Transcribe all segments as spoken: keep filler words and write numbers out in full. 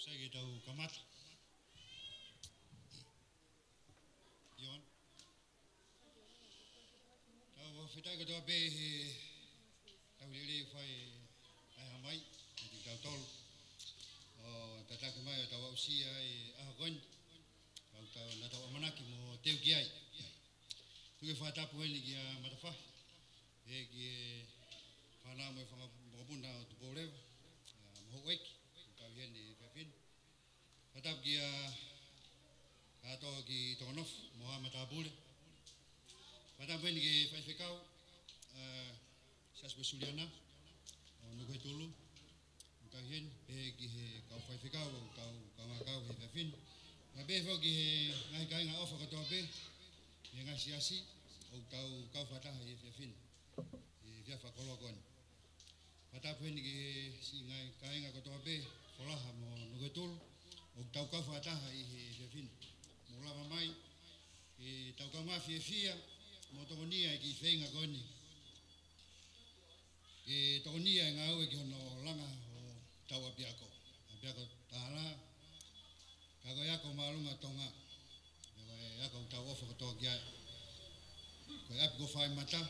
Sai ke tau kamata. Ion. Tau fakafetaʻi kotoa pē he tau lelei fai ʻa e hā mai, ʻa e tau tolu. ʻO tataki mai ʻo tau aʻusia ʻa e ʻaho ko eni. Tau tau, naʻa tau ʻamanaki mo teu ki ai. Tuku e fakatapu heni kia Matafahi. ʻE ki he fānau mo e fanga mokopuna ʻo Tupou Leva. ʻA, mo houʻeiki. Tau heni pepin. Fakatapu kia kātoa ki Tonga Nofo, mo ha matāpule. Fakatapu heni ki he faifekau, ʻa, Siasi Uēsiliana ʻo Nukuhetulu. Tau heni, pehē ki he kau faifekau, kau, kau ngākau he efiafi ni. Pea pehē foki ki he ngaahi kāinga ʻofa kotoa pē, he ngaahi siasi, ʻoku tau kau fakataha he efiafi ni. He efiafi fakakoloa ko eni. Fakatapu heni ki he siʻi ngaahi kāinga kotoa pē, Folaha mo Nukuhetulu, ʻoku tau kau fakataha ʻi he efiafi ni. Mou lava mai, ke tau kaungā fiefia, mo tokoniʻi e kiʻi feinga ko eni. Ke tokoniʻi e ngāue ki hono langa ʻo tau ʻapiako. ʻApiako Tahala, ka ko e ako māʻolunga Tonga. Ko e ako ʻoku tau ʻofa kotoa ki ai. Ko e ʻapi ko Faimata.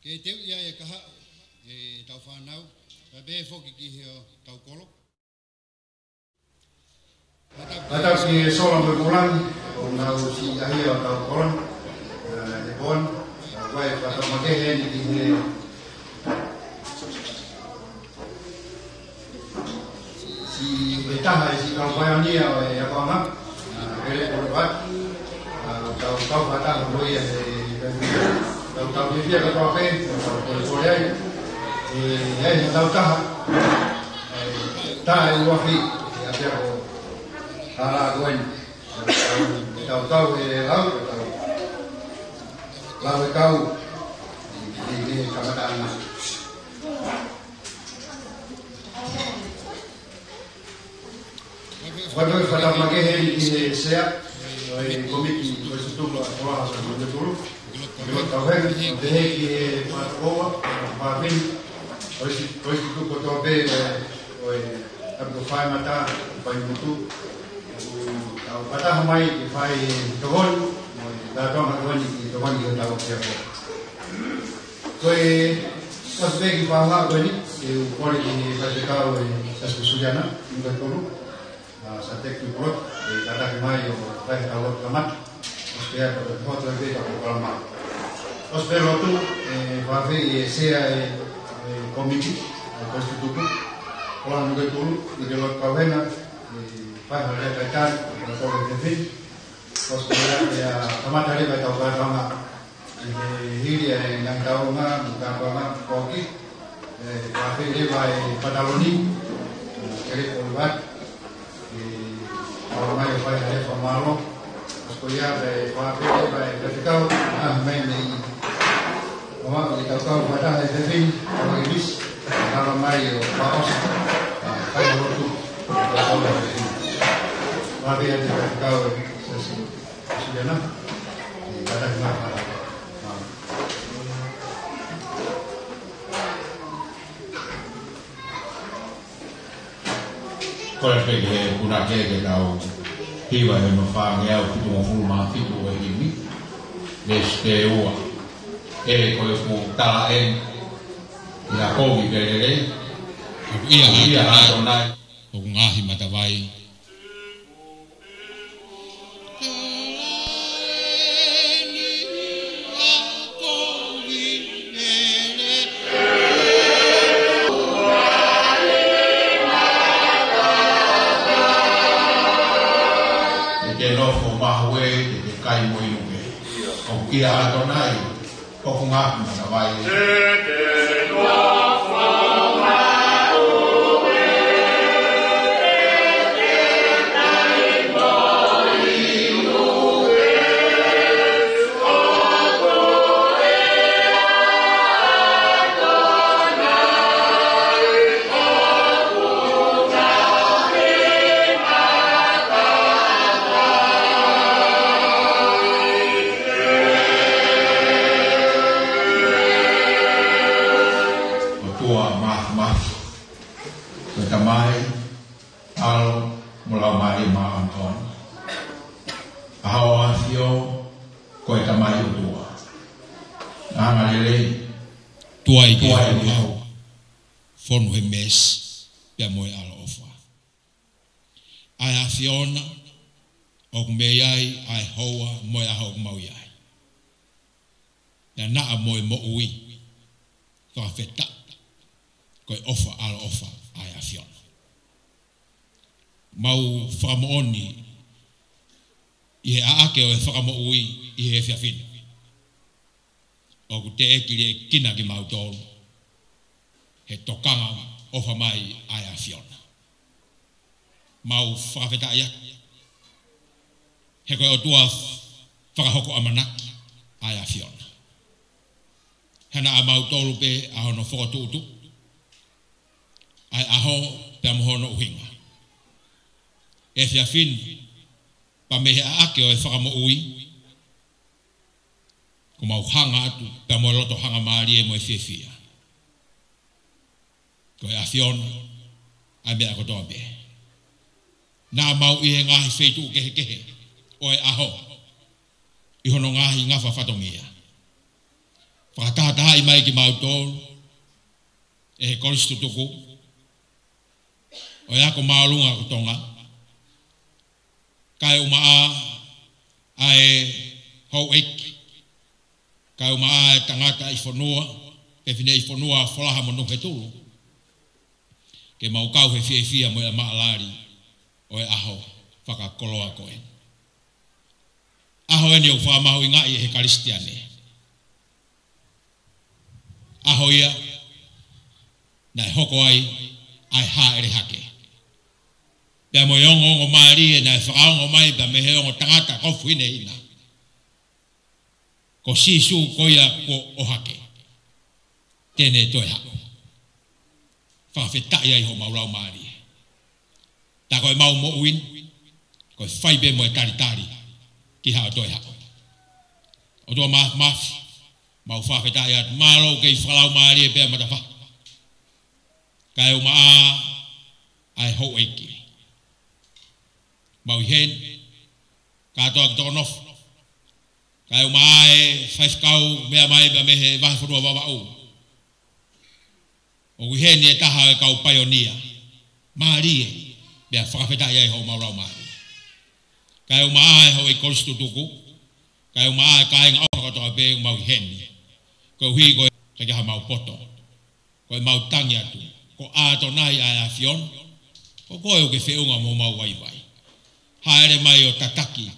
Ke teuʻi ai e kahaʻu ʻetau fānau, pea pehē foki ki hotau kolo. Fakatapu ki he sola mo e kula ni, ʻoku nau siʻi ʻaʻahi ʻo tau kolo ni, ʻa, he pō ni, ʻa, ko e fakatapu makehe eni ki he siʻi, e taha e siʻi kau paionia ʻo e akoʻanga, ʻa, Pele Polevati, ʻa, tau, tau fakataha mo ia he, tau, tau fiefia kātoa pē, tau kole kole ai, ʻe, ʻe, ʻe tau taha, ʻe, tā e uafi, ʻe, ʻapiako Tahala ko eni, ʻe, tau, tau, ʻe, lau, tau, lau e kau, ʻe, ʻe, ʻe, kamataʻanga. Fakafetaʻi makehe ki he sea ʻo e kōmiti ʻo e Kolisi Tutuku ʻa Folaha mo Nukuhetulu. Ke lotu kau henga, pehē ki he fakaʻofa, fafin, ʻo e Kolisi, Kolisi Tutuku kotoa pē, ʻo e, ʻo e ʻapi ko Faimata, Faimutu. ʻOku tau fakataha mai ke fai tokoni, mo e kātoanga tokoni, ke tokoni ki hotau ʻapiako. Ko e, ko e pē kiʻi fakahoha ko eni, ke u kole ki he faifekau ʻo e Siasi Uēsiliana, Nukuhetulu, ʻa, Satek Tupulot, ke tataki mai ʻo fai hotau lotu kamata, ʻosi pea ko e hoto e pē ka ko kalama. ʻOsi pea lotu, ʻe, fafin ʻe sea e, e kōmiti, ʻa, Kolisi Tutuku, Folaha mo Nukuhetulu, ʻi he lotu kau henga, ʻe, fai ha lea kaitani, ʻo tau kole pē. ʻOsi pea, ʻe, kamata leva ʻetau kātoanga. ʻI he hili ʻa e ngaahi tauʻolunga, mo e kātoanga, ko ki, ʻe, fafin leva e pataloni, ʻe, Pele Polevati, ʻe, tau mai ʻo fai ha lea fakamālō. ʻOsi ko ia, ʻe, fafin leva e faifekau, ʻa, mai nei. ʻOua, ʻe tau kau fakataha he efiafi ni, ʻa, ʻe misi, tau mai ʻo fakaʻosi, ʻa, fai lotu, ʻa, fai lotu. Fafin ʻa e faifekau, ʻe, Siasi. Sio na, ʻe, kātaki mai, kātaki mai. Kole pē ki he punake ke tau hiva he hono fāngeau fitungofulu mā fitu ʻo e himi. Veesi ua. He ko e fuʻu tala eni ʻi ha kovi pē lelei. ʻOku ʻia ʻa ʻAtonai ʻoku ngaohi matavai. Te ke nofo mahuʻi, te ke kai mo inu pē. ʻOku ʻia ʻa ʻAtonai ʻoku ngaohi matavai. Mo Laumālie Māʻoniʻoni. ʻAho ʻo e ʻAfio, ko e Tamai ʻOtua. Angalelei. Tuai ke tuai ke fonu he meesi, pea mo e ʻaloʻofa. ʻA e ʻAfiona, ʻoku mei ai ʻa e houa mo e ʻaho ʻoku mau ʻi ai. Pea naʻa mo e moʻui, fakafetaʻi, ko e ʻofa ʻaloʻofa ʻa e ʻAfiona. Mau fakamoʻoni ʻi he ʻaʻake ʻo e Fakamoʻui ʻi he efiafi ni, ʻoku teʻeki liʻekina kimautolu he tokanga ʻofa mai ʻa e ʻAfiona. Mau fakafetaʻi atu, he ko e ʻOtua fakahoko ʻamanaki ʻa e ʻAfiona. He naʻa mautolu pē ʻa hono fokotuʻutuʻu ʻa e ʻaho pea mo hono ʻuhinga. Efiafi ni, pea mei he ʻaʻake ʻo e Fakamoʻui, ʻoku mau hanga atu pea mo e loto hangamālie mo e fiefia. Ko e ʻAfiona ʻa e meʻa kotoa pē. Naʻa mau ʻi he ngaahi feituʻu kehekehe ʻo e ʻaho, ʻi hono ngaahi ngafa fatongia. Fakatahatahaʻi mai kimautolu ʻe he Kolisi Tutuku ʻo e Ako Māʻolunga ko Tonga, kae ʻumaʻā ʻa e houʻeiki, kae ʻumaʻā ʻa e tangataʻi fonua, pe fineʻi fonua Folaha mo Nuhetulu, ke mau kau he fiefia mo e maʻalali ʻo e ʻaho fakakoloa ko eni. ʻAho eni ʻoku fakamahuʻingaʻi ʻe he Kalisitiane. ʻAho ia naʻe hoko ai ʻa e hāʻele hake, pea mo e ongoongomālie naʻe fakaongo mai pea mei he ongo tangata kofu hinehina. Ko Sīsū ko ia kuo ʻohake, te ne toe haʻu. Fakafetaʻi ai homau laumālie. Tā ko e mau moʻui ni, ko e fai pē mo e talitali ki haʻo toe haʻu. ʻOtua Māfimafi, mau fakafetaʻi atu, mālō kei fakalaumālie pea matafa. Kae ʻumaʻā ʻa e houʻeiki. Mau ʻi heni, kātoa ki toko nofo. Kae ʻumaʻā e faifekau meʻa mai pea mei he vahefonua Vavaʻu. ʻOku ʻi heni e taha ʻo e kau paionia. Mālie, pea fakafetaʻi ai homau laumālie. Kae ʻumaʻā e houʻeiki Kolisi Tutuku, kae ʻumaʻā e kāinga ʻofa kotoa pē ʻoku mau ʻi heni. Koeʻuhi ko e, ʻikai ke ʻi ai hamau poto. Ko e mau tangi atu, ko ʻAtonai ʻa e ʻAfiona, ko koe ʻoku ke feʻunga mo homau vaivai. Hāʻele mai ʻo tataki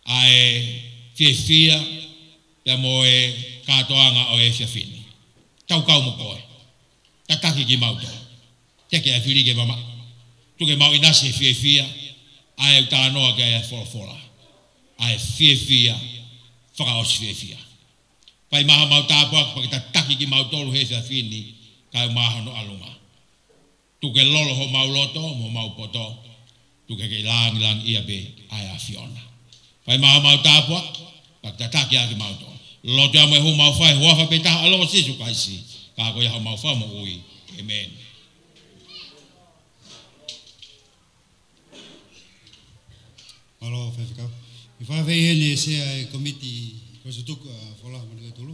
ʻa e fiefia pea mo e kātoanga ʻo e efiafi ni. Tau kau mo koe. Tataki kimautolu. Teke ʻa e fili ke mamaʻo. Tuku ke mau ʻinasi he fiefia, ʻa e talanoa ki ai ʻa e folofola. ʻA e fiefia fakaʻosi fiefia. Fai mai haʻamau tāpuaki pea ke tataki kimautolu he efiafi ni, kae ʻumaʻā hono ʻalunga. Tuku ke lolo homau loto mo homau poto, tuku ke kei langilangiʻia pē ʻa e ʻAfiona. Fai mai haʻamau tāpuaki pea ke tataki ʻa kimautolu. Lotu ʻa mo e hū mau fai, huafa pē taha ʻo Sīsū Kalaisi, ka ko ia homau Fakamoʻui. ʻĒmeni. Mālō, Faifekau. ʻI he faifekau ʻi heni e Sea e Komiti Kolisi Tutuku, ʻa Folaha mo Nuhetulu,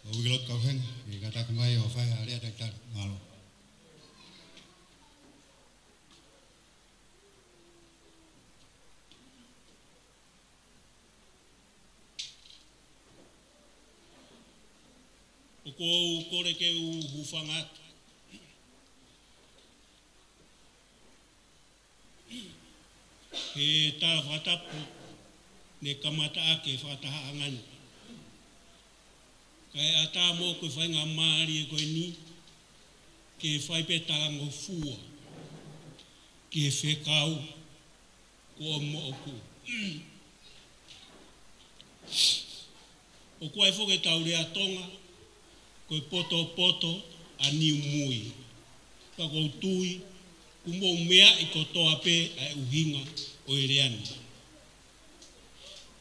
ʻo Uikilotu Kauhenga, ʻe kātaki mai ʻo fai ha lea takitaha. Mālō. ʻOku ou kole ke u hūfanga atu he tala fakatapu ne kamata ʻaki e fakatahaʻanga ni. Kae ʻatā moʻoku e faingamālie ko eni ke fai pē talangofua ki he fekau ko moʻoku. ʻOku ʻi ai foki ʻetau lea Tonga, ko e potopoto ʻa Niumui. Ka ʻoku ou tui, kuo mou meaʻi kotoa pē ʻa e ʻuhinga ʻo e lea ni.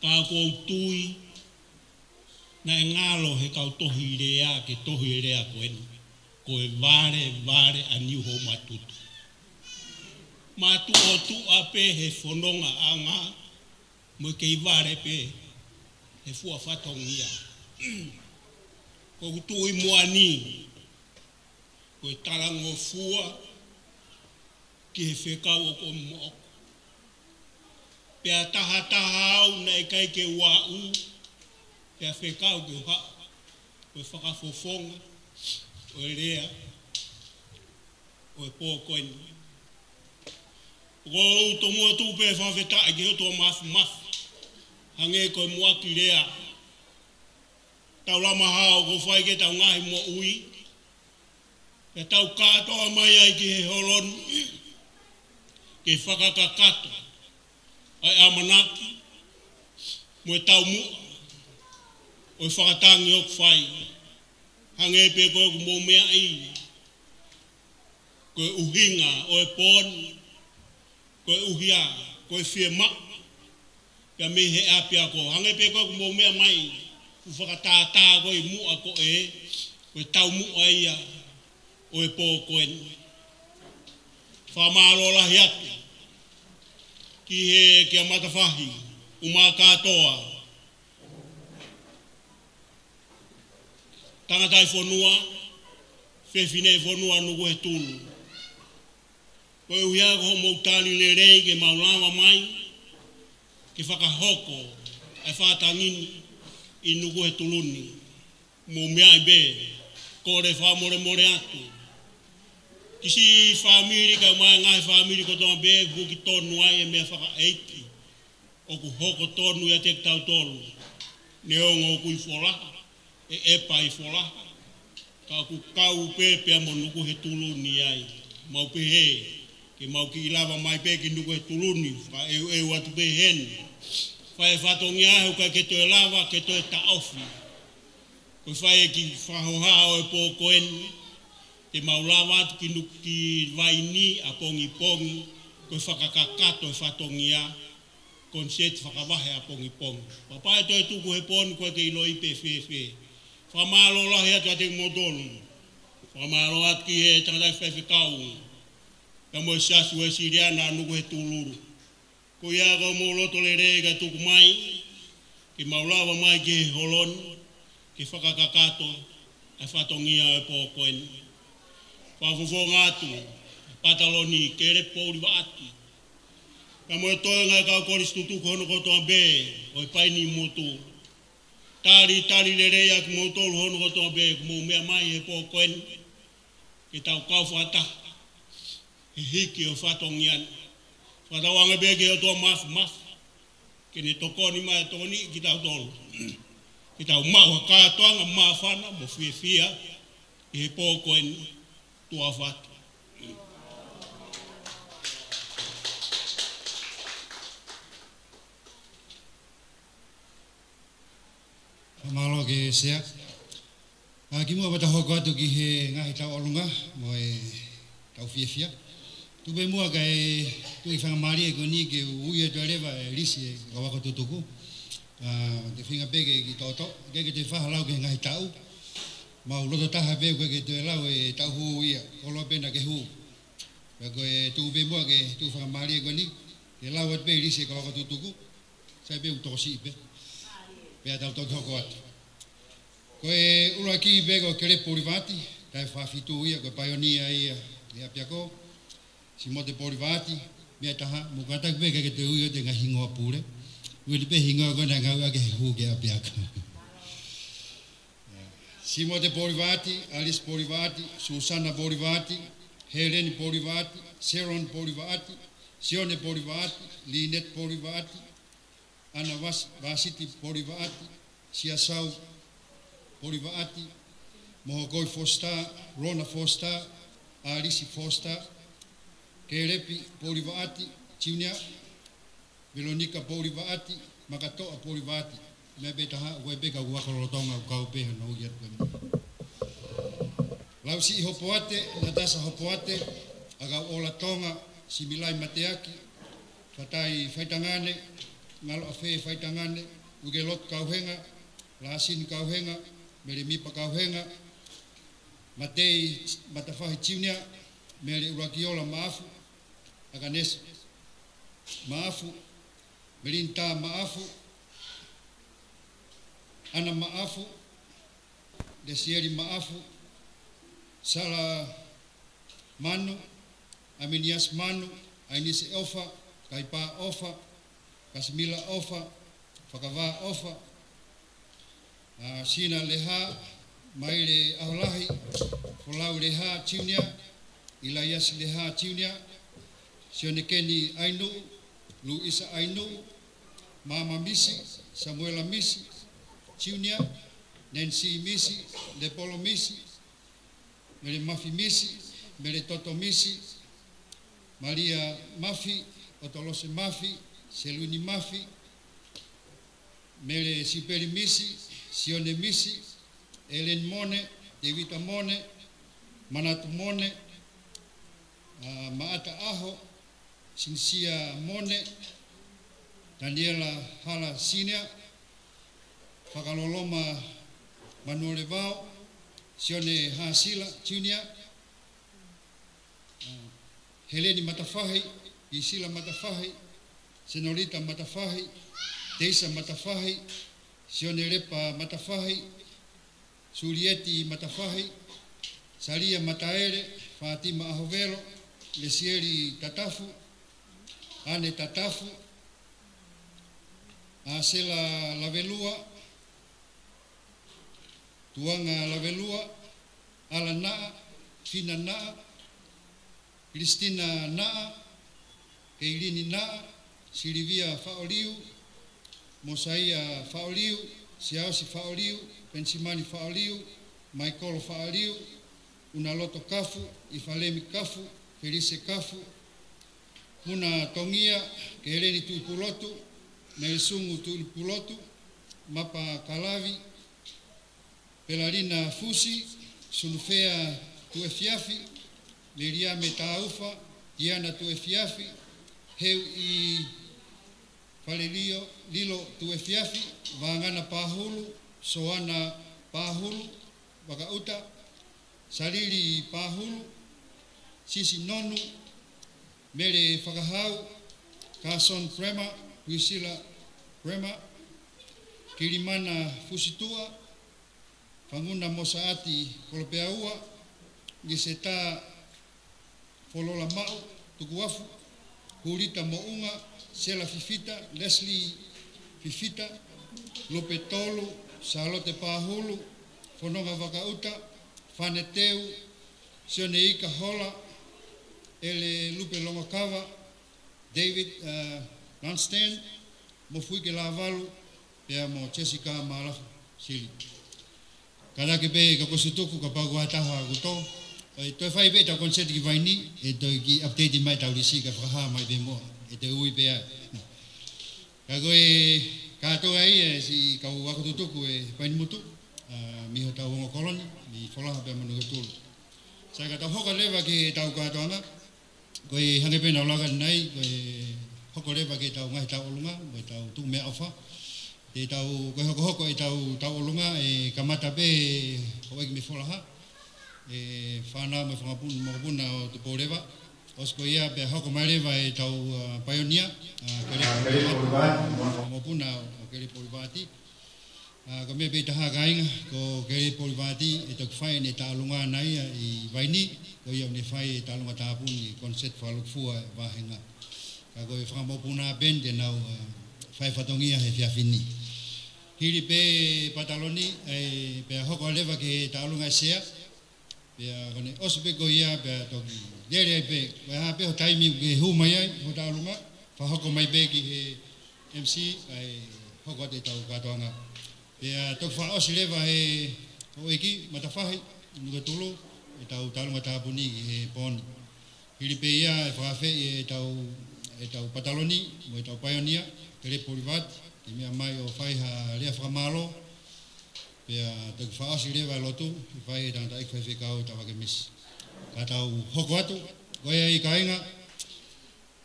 Ka ʻoku ou tui, naʻe ngalo he kau tohi lea ke tohi e lea ko eni, ko e valevale ʻa Niuhoumatutu. Mātuʻotuʻa pē he fonongaʻanga, mo e kei vale pē he fua fatongia. Ko ʻeku tuʻu ʻi muʻa ni, ko e talangofua ki he fekau ʻoku ou moʻoku. Pea tahataha au naʻe ʻikai ke u aʻu, pea fekau ke u haʻu, ko e fakafofonga ʻo e lea ʻo e pō ko eni. ʻOku ou tomuʻa tuʻu pē fakafetaʻi ki he ʻOtua Mafimafi, hangē ko e muʻaki lea. Tau lama hao ʻoku fai ki heʻetau ngaahi moʻui, pea tau kātoa mai ai ki he holo ni, ke fakakakato ʻa e ʻamanaki mo e taumuʻa ʻo e fakatangi ʻoku fai. Hangē pē ko ʻeku mou meaʻi, ko e ʻuhinga ʻo e pō ni, ko e ʻuhinga, ko e fiemaʻu ia mei he ʻapiako. Hangē pē ko ʻeku mou meʻa mai, ʻoku fakatātā ko ē ʻi muʻa ko ē, ko e taumuʻa ia ʻo e pō ko eni. Fakamālō lahi atu ki he kia Matafahi, ʻumaʻā kātoa, tangataʻi fonua, fefine fonua Nukuhetulu. Ko e ʻuhinga ko hoʻomou tali lelei ke mau lava mai ke fakahoko ʻa e fatongia ni ʻi Nukuhetulu ni. Mou meaʻi pē, kole fakamolemole atu ki siʻi fāmili kae ʻumaʻā e ngaahi fāmili kotoa pē, ʻoku tonu ai e meʻa fakaʻeiki ʻoku hoko tonu ʻiate kitautolu. Neongo ʻoku ʻi Folaha, ʻe ʻEpa ʻi Folaha, ka ʻoku kau pē pea mo Nukuhetulu ni ai. Mau pehē ke mau kiʻi lava mai pē ki Nukuhetulu ni, fakaʻeuʻeu atu pē heni. Fai e fatongia he ʻoku ʻikai ke toe lava ke toe taʻofi. Ko e fai e kiʻi fakahohaʻa ʻo e pō ko eni, te mau lava atu ki Nu-, ki Vaini ʻapongipongi, ko e fakakakato e fatongia, koniseti fakavahe ʻapongipongi. Pea pau ʻe toe tuku he pō ni, ʻoku ʻikai ke ʻilo pe fēfē. Fakamālō lahi atu kiate kimoutolu. Fakamālō atu ki he tangataʻi faifekau, pea mo e Siasi Uēsiliana Nukuhetulu. Ko ia ko hoʻomou loto lelei kae tuku mai ke mau lava mai ki he holo ni ke fakakakato ʻa e fatongia ʻo e pō ko eni. Fakafofonga atu, Pataloni Kelepi Poulivaʻati, pea mo e toenga e kau kolisi tutuku hono kotoa pē ʻo e Paini Motu. Talitali lelei ʻa kimoutolu hono kotoa pē ʻoku mou meʻa mai he pō ko eni, ke tau kau fakataha he hiki ʻo e fatongia ni. Fakatauange pē ki he ʻOtua Mafimafi ke ne tokoni mai, tokoniʻi kitautolu ke tau maʻu ha kātoanga māfana mo fiefia ʻi he pō ko eni. Tuʻa ʻofa atu. Mālō ki he Sea. ʻA, kimuʻa pea ta hoko atu ki he ngaahi tauʻolunga mo e tau fiefia, tuku pē muʻa kae tuku e faingamālie ko eni ke u ui atu leva e lisi e kau ako tutuku. ʻA, te u feinga pē ke kiʻi toʻotoʻo, ʻikai ke toe fai ha lau ki he ngaahi taʻu. Mau loto taha pē, ʻoku ʻikai ke toe lau e taʻu hū ia, koloa pē naʻa ke hū. Pea ko e tuku pē muʻa ke tuku e faingamālie ko eni ke lau atu pē e lisi e kau ako tutuku. Sai pē ʻoku tokosiʻi pē. Pea tau toki hoko atu. Ko e ʻuluaki pē ko Kelepi Poulivaʻati, taʻe fā fitu ia, ko e paionia ia ʻi he ʻapiako. Simote Poulivaʻati, meʻa ʻe taha, mou kātaki pē kae ʻikai ke toe ui ʻo te ngaahi hingoa pule. Ui atu pē hingoa ko ē naʻe ngāueʻaki he hū ki he ʻapiako. Simote Poulivaʻati, ʻAlisi Poulivaʻati, Susana Poulivaʻati, Heleni Poulivaʻati, Seloni Poulivaʻati, Sione Poulivaʻati, Lineti Poulivaʻati, ʻAna Vas-, Vasiti Poulivaʻati, Siasau Poulivaʻati, Mohokoi Fositā, Lona Fositā, ʻAlisi Fositā, Kelepi Poulivaʻati Junior, Velonika Poulivaʻati, Makatoʻa Poulivaʻati. Meʻa pē ʻe taha, ʻoku ʻi ai pē kau ako lolotonga ʻoku kau pē hono ui atu pē. Lausiʻi Hopoate, Natasa Hopoate, ʻAkauʻola Tonga, Similai Mateaki, Fatai Faitangane, Ngalo ʻAfe Faitangane, Uikelotu Kauhenga, Lasini Kauhenga, Mele Mipa Kauhenga, Matei Matafahi Junior, Mele ʻUluakiola Maʻafu, ʻAkanesi Maʻafu, Melinita Maʻafu, ʻAna Maʻafu, Lesieli Maʻafu, Sala Manu, ʻAminiasi Manu, ʻAinise ʻOfa, Kaipa ʻOfa, Kasimila ʻOfa, Fakavā ʻOfa, ʻa Sina Leha, Maile ʻAholahi, Folau Leha Junior, ʻIlaiasi Leha Junior, Sione Keni ʻAinuʻu, Luisa ʻAinuʻu, Mama Misi, Samuela Misi Junior, Nancy Misi, Lepolo Misi, Mele Mafi Misi, Mele Toto Misi, Malia Mafi, ʻOtolose Mafi, Seluni Mafi, Mele Sipeli Misi, Sione Misi, Elen Mone, Tevita Mone, Manatu Mone, ʻa Maʻata ʻAho, Sinisia Mone, Taniela Hala Senior, Fakaloloma Manuole Vao, Sione Hasila Junior, ʻa Heleni Matafahi, Pisila Matafahi, Senolita Matafahi, Teisa Matafahi, Sione Lepa Matafahi, Sulieti Matafahi, Salia Mataele, Fatima ʻAhovelo, Lesieli Tatafu, ʻAne Tatafu, ʻa Sela Lavelua, Tuanga Lavelua, ʻAla Naʻa, Fina Naʻa, Kilistina Naʻa, Keilini Naʻa, Silivia Faʻoliu, Mosaia Faʻoliu, Siaosi Faʻoliu, Penisimani Faʻoliu, Maikolo Faʻoliu, ʻUnaloto Kafu, ʻIfalemi Kafu, Felise Kafu, Muna Tongia, Keleni Tuʻipulotu, Melesungu Tuʻipulotu, Mapa Kalavi, Pelalina Fusi, Sunufea Tuʻefiafi, Meliame Taufa, Tiana Tuʻefiafi, Heuʻi Falelio, Lilo Tuʻefiafi, Vangana Pahulu, Soana Pahulu, Vakaʻuta, Salili Pahulu, Sisi Nonu, Mele Fakahau, Carson Bremer, Priscilla Bremer, Kilimana Fusitua, Fanguna Mosaati Kolopeaua, Niseta Folola Maʻu Tukuafu, Hulita Moʻunga, Sela Fifita, Leslie Fifita, Lupe Tolu, Salote Pahulu, Fononga Vakaʻuta, Fane Teu, Sione Ika Hola, ʻEle Lupe Longokava, David, uh, Dunstan, mo Fuike Lavalu, pea mo Jessica Malafu Sili. Kātaki pē ka ko e sutuku kapau ko ha taha kuo tō. ʻOi, toe fai pē ʻetau koniseti ki Vaini, ʻe toe kiʻi update mai ʻetau lisi ka fakahā mai pē muʻa, ʻe toe ui pē ai. Ka ko e kātoa ia ʻa e siʻi kau ako tutuku ʻi Vainimutu, ʻa, mei hotau ongo koloni, mei Folaha pea mo Nuketulu. Sai, ka tau hoko leva ki heʻetau kātoanga, ko e hangē pē naʻa ku lave ki ai, ko e hoko leva ki heʻetau ngaahi tauʻolunga, mo ʻetau tuʻu meʻaʻofa. Te tau, ko e hokohoko ʻetau tauʻolunga, ʻe kamata pē houʻeiki mei Folaha, ʻe fānau mo e fanga mokopuna ʻo Tupou Leva. ʻOsi ko ia pea hoko mai leva ʻetau, uh, paionia, uh, Kele Polivati, mokopuna ʻo Kele Polivati. ʻA, ko e meʻa pē ʻe taha kāinga, ko Kele Polivati, ʻe toki fai ʻene tauʻolunga ʻana ia ʻi Vaini, ko ia ʻoku ne fai e tauʻolunga tāpuni, koniseti fakalūkufua ʻo e vāhenga. Ka ko e fanga mokopuna pē eni te nau, ʻa, fai fatongia he efiafi ni. Hili pē pataloni, ʻe, pea hoko leva ki he tauʻolunga ʻa e sea, pea ko ʻene ʻosi pē ko ia, pea toki lele ai pē, ko e hā pē ho taimi ʻoku ke hū mai ai, ho tauʻolunga, fakahoko mai pē ki he M C, kae hoko atu ʻetau kātoanga. Pea toki fakaʻosi leva he houʻeiki Matafahi, Nuketulu, ʻetau tauʻolunga tāpuni ki he pō ni. Hili pē ia ʻe fakafeʻi ʻetau, ʻetau pataloni, mo ʻetau paionia, Kele Polivati, ke meʻa mai ʻo fai ha lea fakamālō, pea toki fakaʻosi leva e lotu, ʻe fai ʻe he tangataʻeiki faifekau Tavake Misi. Ka tau hoko atu, ko ia ai kāinga,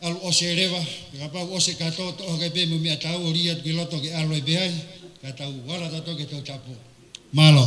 ʻalu ʻosi leva, pea kapau ʻosi kātoa, toʻo hake pē mo e meʻatau ʻo lī atu ki loto ke ʻalu ai pē ai, ka tau ala tautolu ki he Tohi Tapu. Mālō.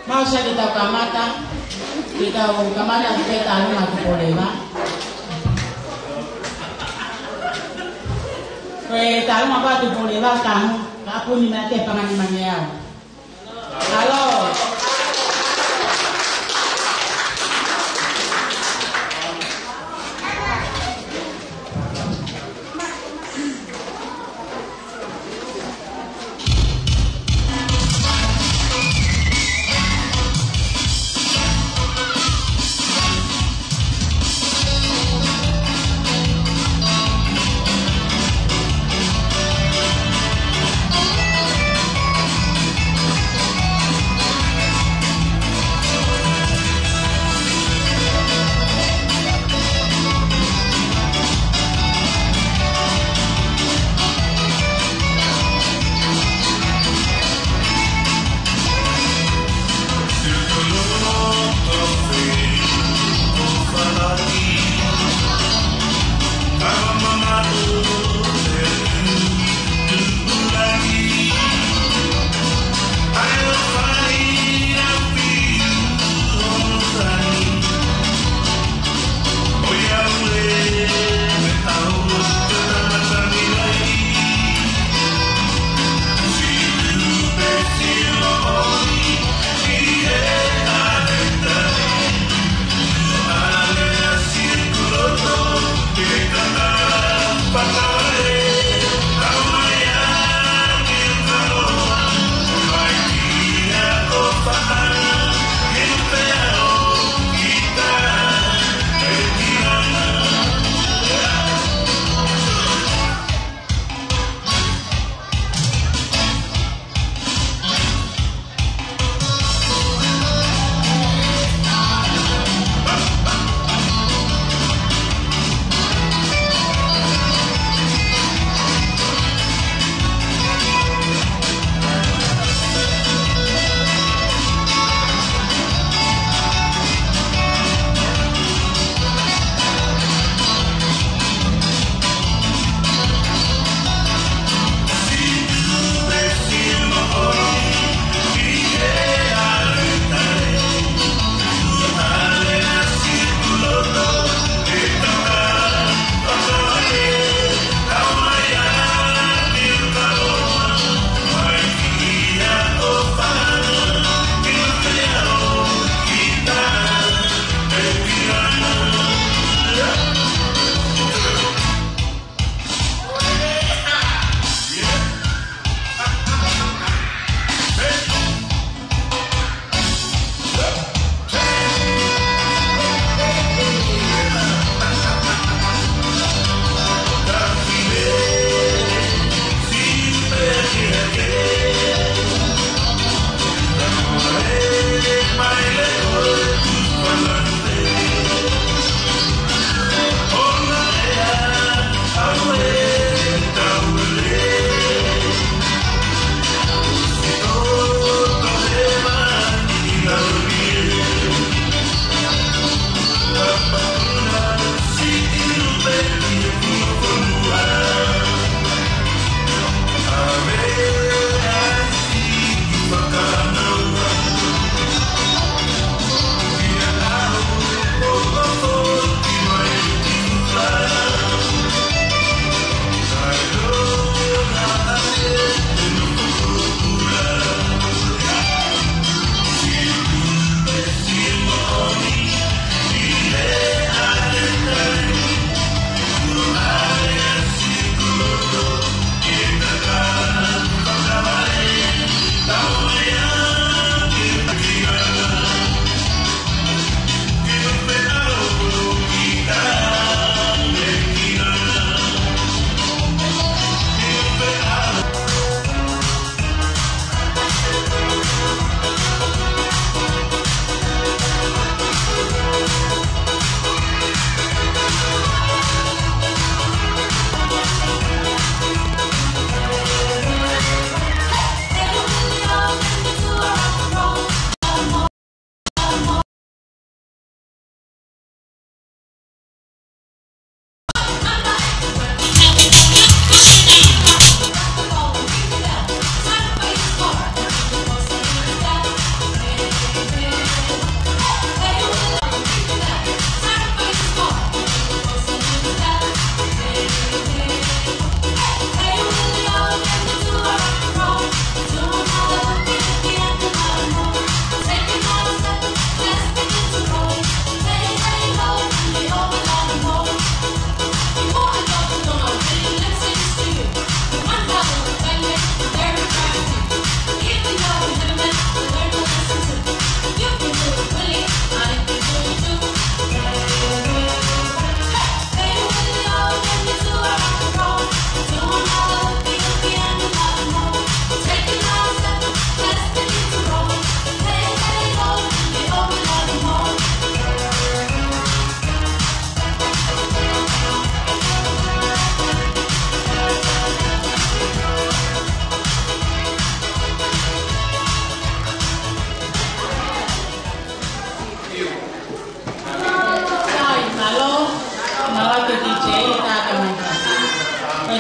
Mau sai ke tau kamata, ke tau kamata ki he Talunga Tupoleva. Ko e Talunga pē Tupoleva tamu, ka ʻoku ne mea ke panganimane au. Halo.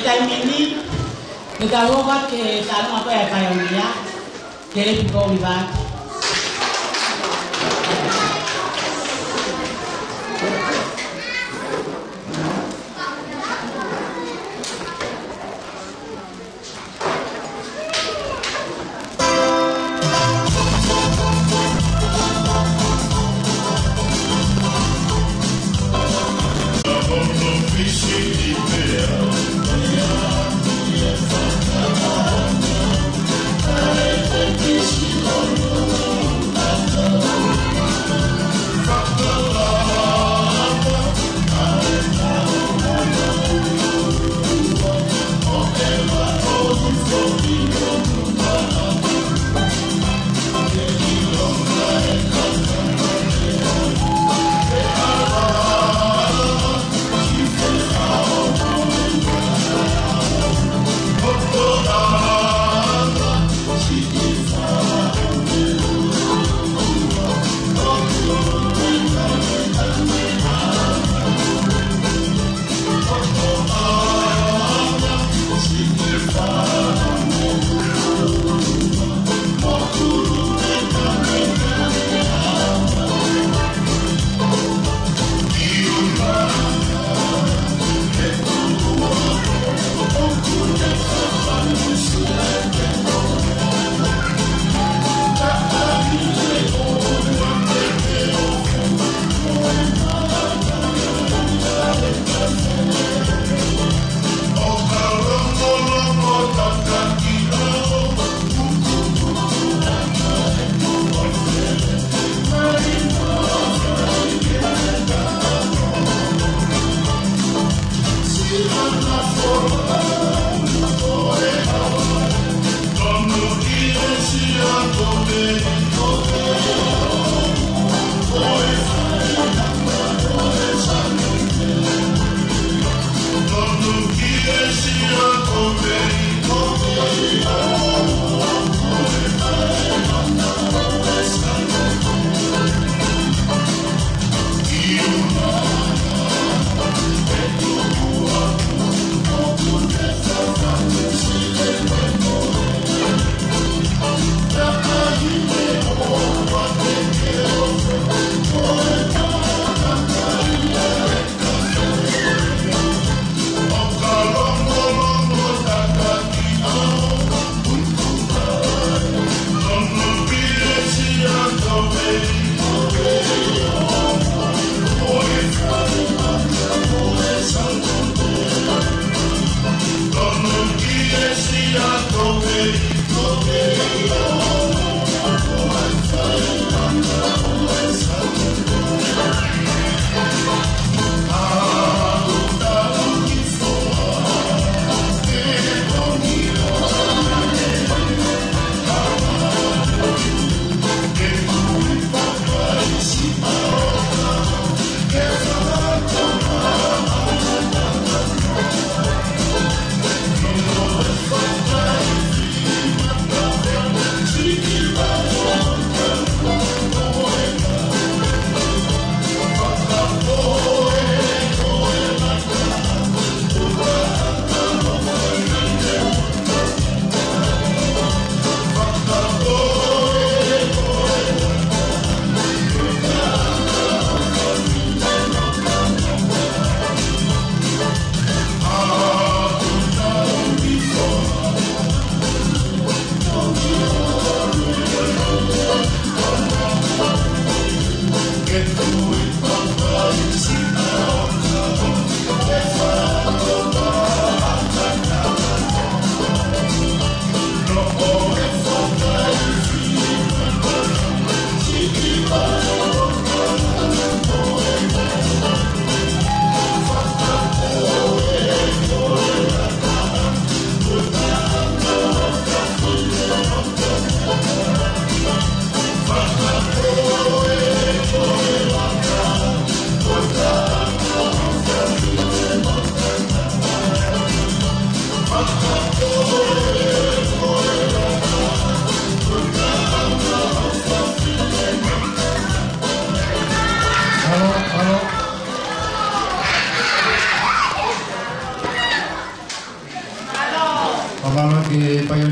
Taimi ni, ke tau ō ki he talanoa ko ē ʻa e paionia, Kelepi Koulivaki.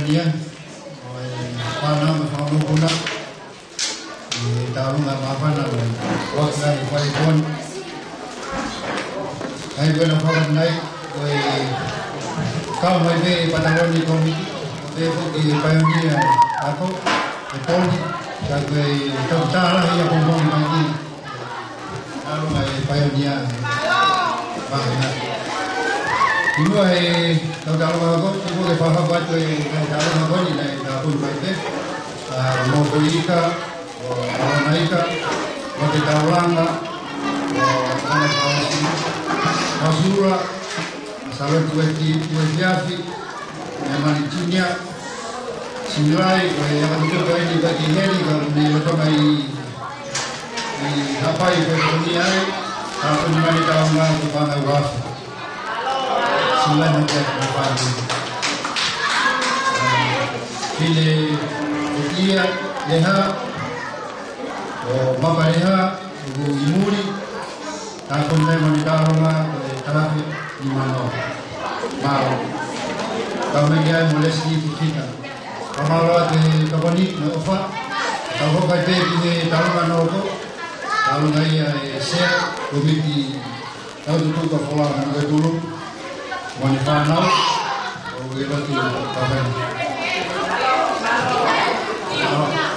Ia, ʻo e fānau mo e fanga mokopuna, ʻi he taulunga māfana mo e ʻosi ʻa e fai poni. ʻA ia ko e fakaʻamu nai, ko e kau mai pē ʻa e Pataloni Komiti, ʻo pehē foki ʻe he paionia ako, ʻe Tony, ka ko e tautala ia ko Moni mai ni. Taulunga ʻa e paionia. Māfana. ʻI muʻa he tautala ako, ʻi muʻa ke fakahoko atu ʻa e tautala ako ni, naʻe tāpuni mai pē ʻa Mokoika, ʻo Aonaika, ʻo Te Taulanga, ʻo Ana Fausi, Masula, Salote Uefi-, Uefiafi, ʻa Mani Junior, Sinilai, ʻo e aka tutuka eni ka ki heni, ka ne o tamai ʻi Haʻapai ko e koni ai, ka ko ni mani taunga ki Panga Uafi. Sinilai na kia ki Panga. Pile, ʻe ia, Leha, ʻo Mapaleha, ʻo ʻi muli, ka ko ni mani taunga, ko e talafi, ʻi mano. Mālō. Ka mai ai mo Leslie Fifita. Ka mālō atu e kapani, mo e ʻofa. Ka hoka i pē ki he taulunga nō ko. Taulunga ia e sea, komiti, tau tutuka fola mo e tulu. Mo e fānau, ʻo e lotu kapani. Mālō.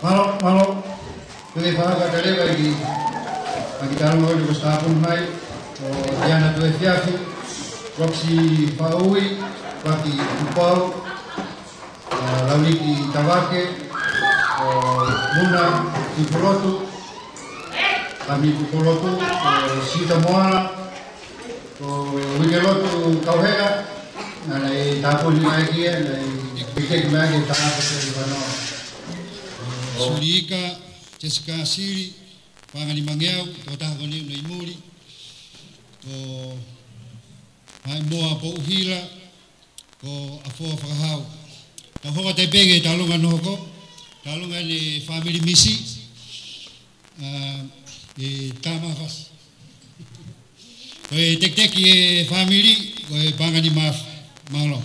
Mālō, mālō. Ko e fakatauange ʻa e kiʻi, ʻa e kiʻi talanoa ʻoku ʻosi tāpuni mai, ʻo Tiana Tuʻiefiafi, Roxy Faui, Vaki Tupou, ʻa, Lauliki Tavake, ʻo Muna Tupulotu, Kami Tupulotu, ʻo Siuta Moala, ʻo Uikelotu Kauhea, naʻe tāpuni mai ki ai, naʻe kikeki mai ki ai, tāpuni mai ki ai. Suliika, Jessica Sili, Pangani Mangeau, ko e taha ko eni ʻoku nau ʻi muli, ko Haʻimoa Pouhila, ko ʻAfoa Fakahau. Tau hoko atu pē ki he talanoa ʻoku hoko, talanoa ʻa e fāmili Misi, ʻa, ʻe Tamafasi. Ko e tekiteki ʻo e fāmili, ko e Pangani Mafi. Mālō.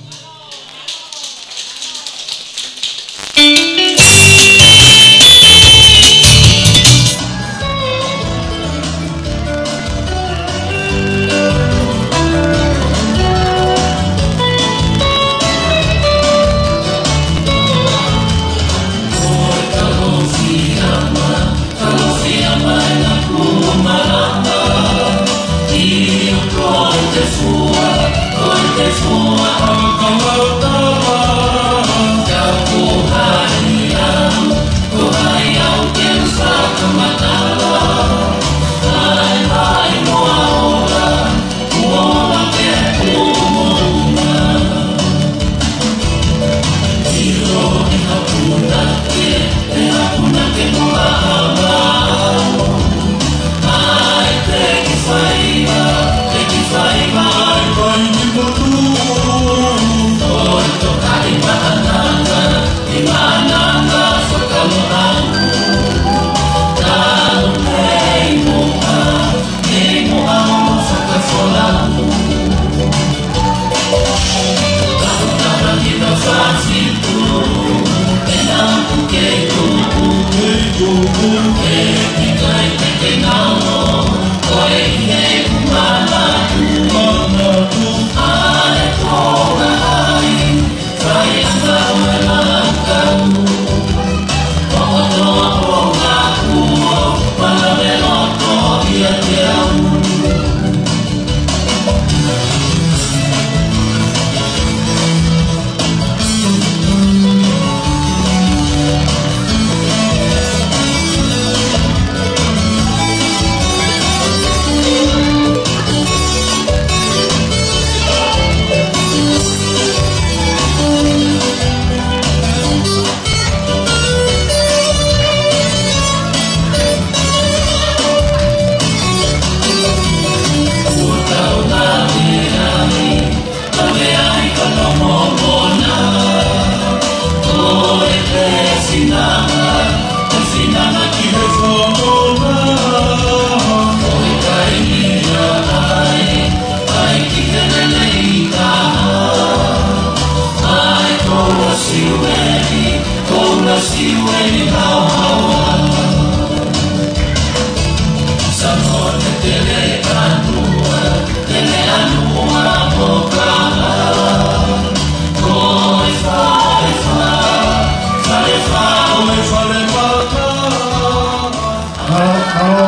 Mālō, mālō,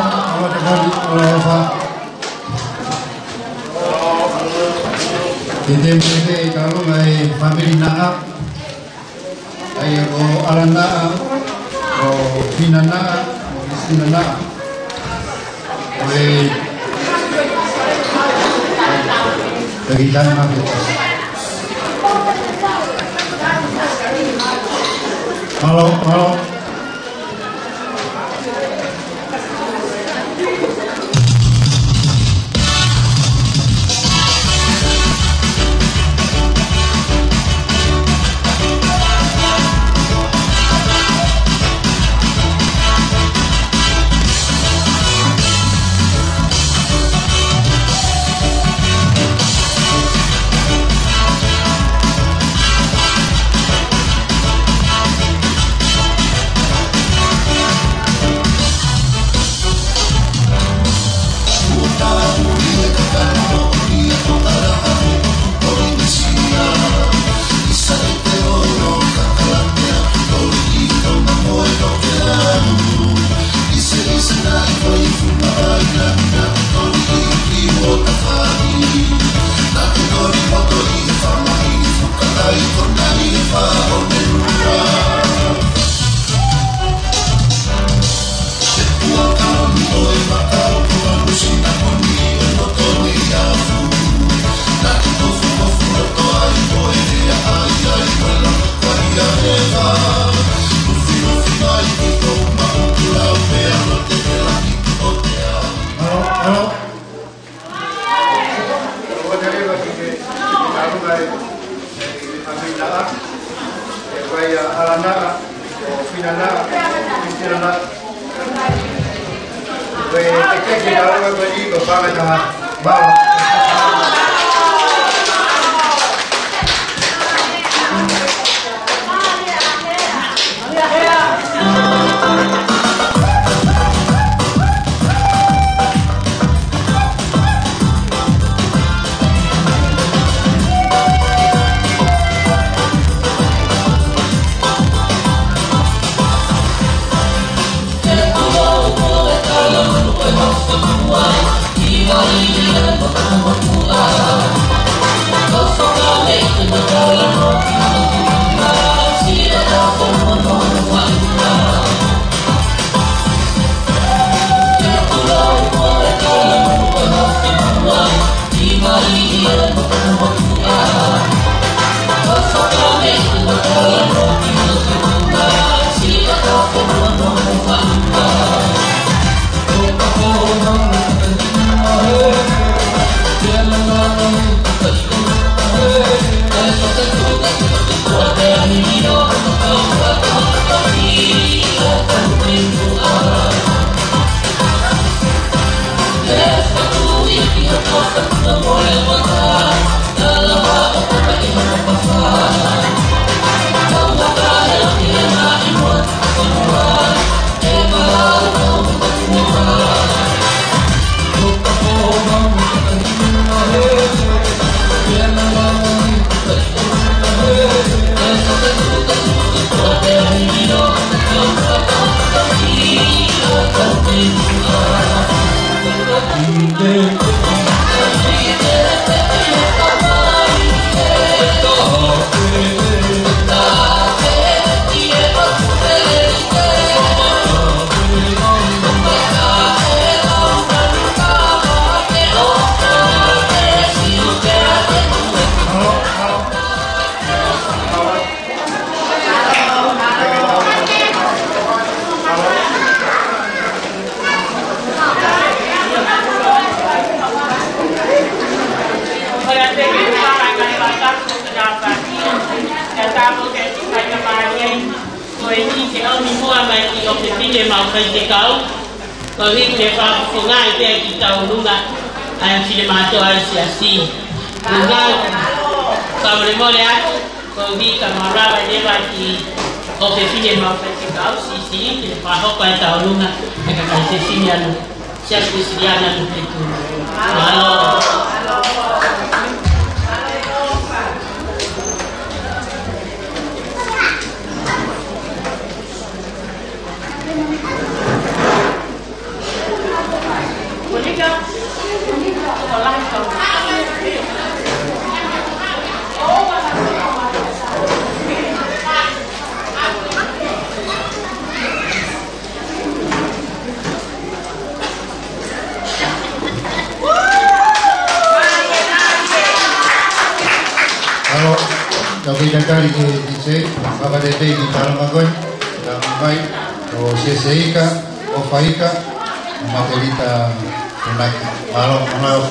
mālō, mālō, mālō. Te te mete e kalo mai fāmili Naʻa. ʻA ia ko ʻAlana Naʻa, ko Pina Naʻa, ko Kristina Naʻa. Ko e, ko e kiʻi tama ko. Mālō, mālō. Halo. Ua tale wa ki he talu mai e fāmili Naʻa, e fai a Alanaʻa, ʻo Finanaʻa, Finanaʻa. Ko e, e, e, e, ʻalu mai ko eni ko Pākataha. Mālō. Ko eni ke ʻomi muʻa mai ki ʻofefine maʻu faifekau, koeʻuhi ke fakafofongaʻi pē ki tauʻolunga ʻa e finemātuʻa ʻa e siasi. Ko e ngaahi fakamolemole atu, koeʻuhi ka malava leva ki ʻofefine maʻu faifekau, siʻisiʻi, ke fakahoko ʻa e tauʻolunga ʻa e kakai fefine ʻa e Siasi Uēsiliana Nukuʻi Tuna. Mālō. Mālō, ka ko e talitali ki he D J, fakatefito ki he talanoa ko ē, ka mai, ko Sese Ika, ʻOfa Ika, Makelita Funaki. Mālō, mālō.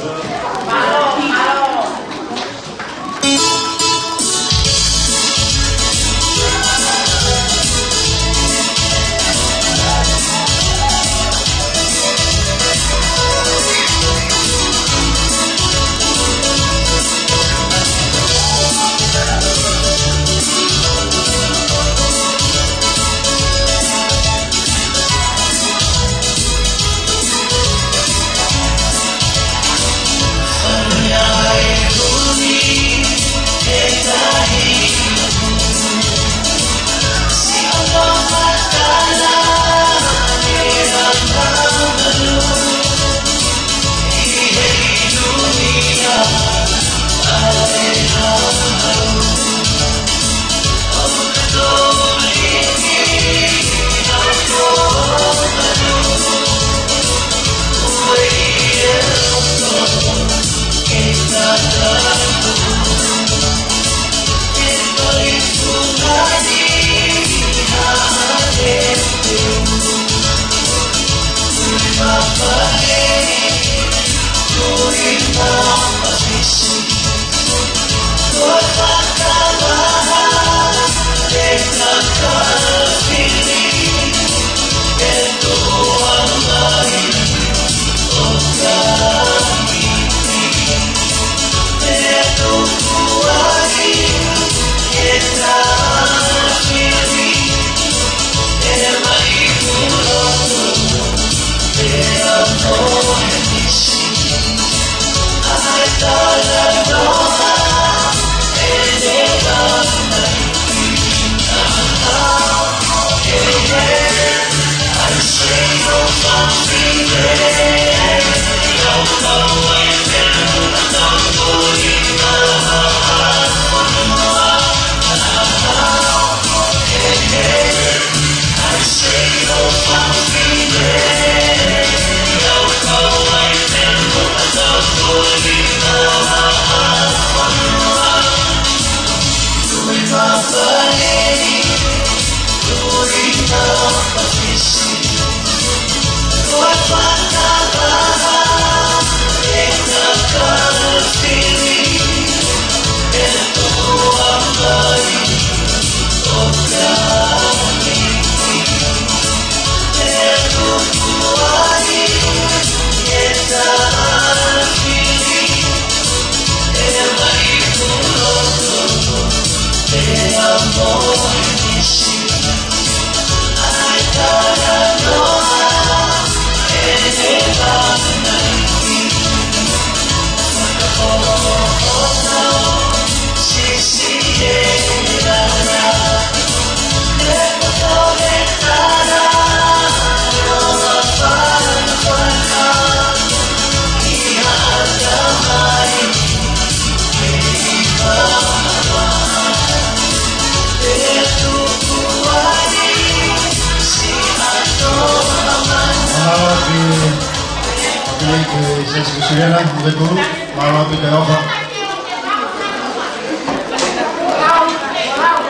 Siasi Uēsiliana, Mutepulu, mālō ʻaupito e ʻofa.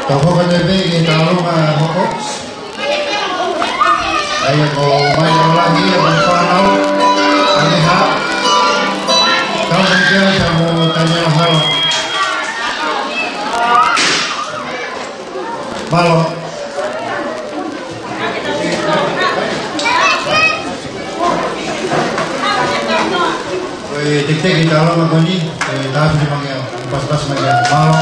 Tau hoko atu pē ki he talanoa hoko. ʻA ia ko Maile ʻOlangi ia mo e fānau, ʻa Meha. Tau mai kia Tamo Taniela Hala. Mālō. Ko e tekiteki talanoa ko eni, ko e Tāfili Mangeau, pasipasi Mangeau. Mālō.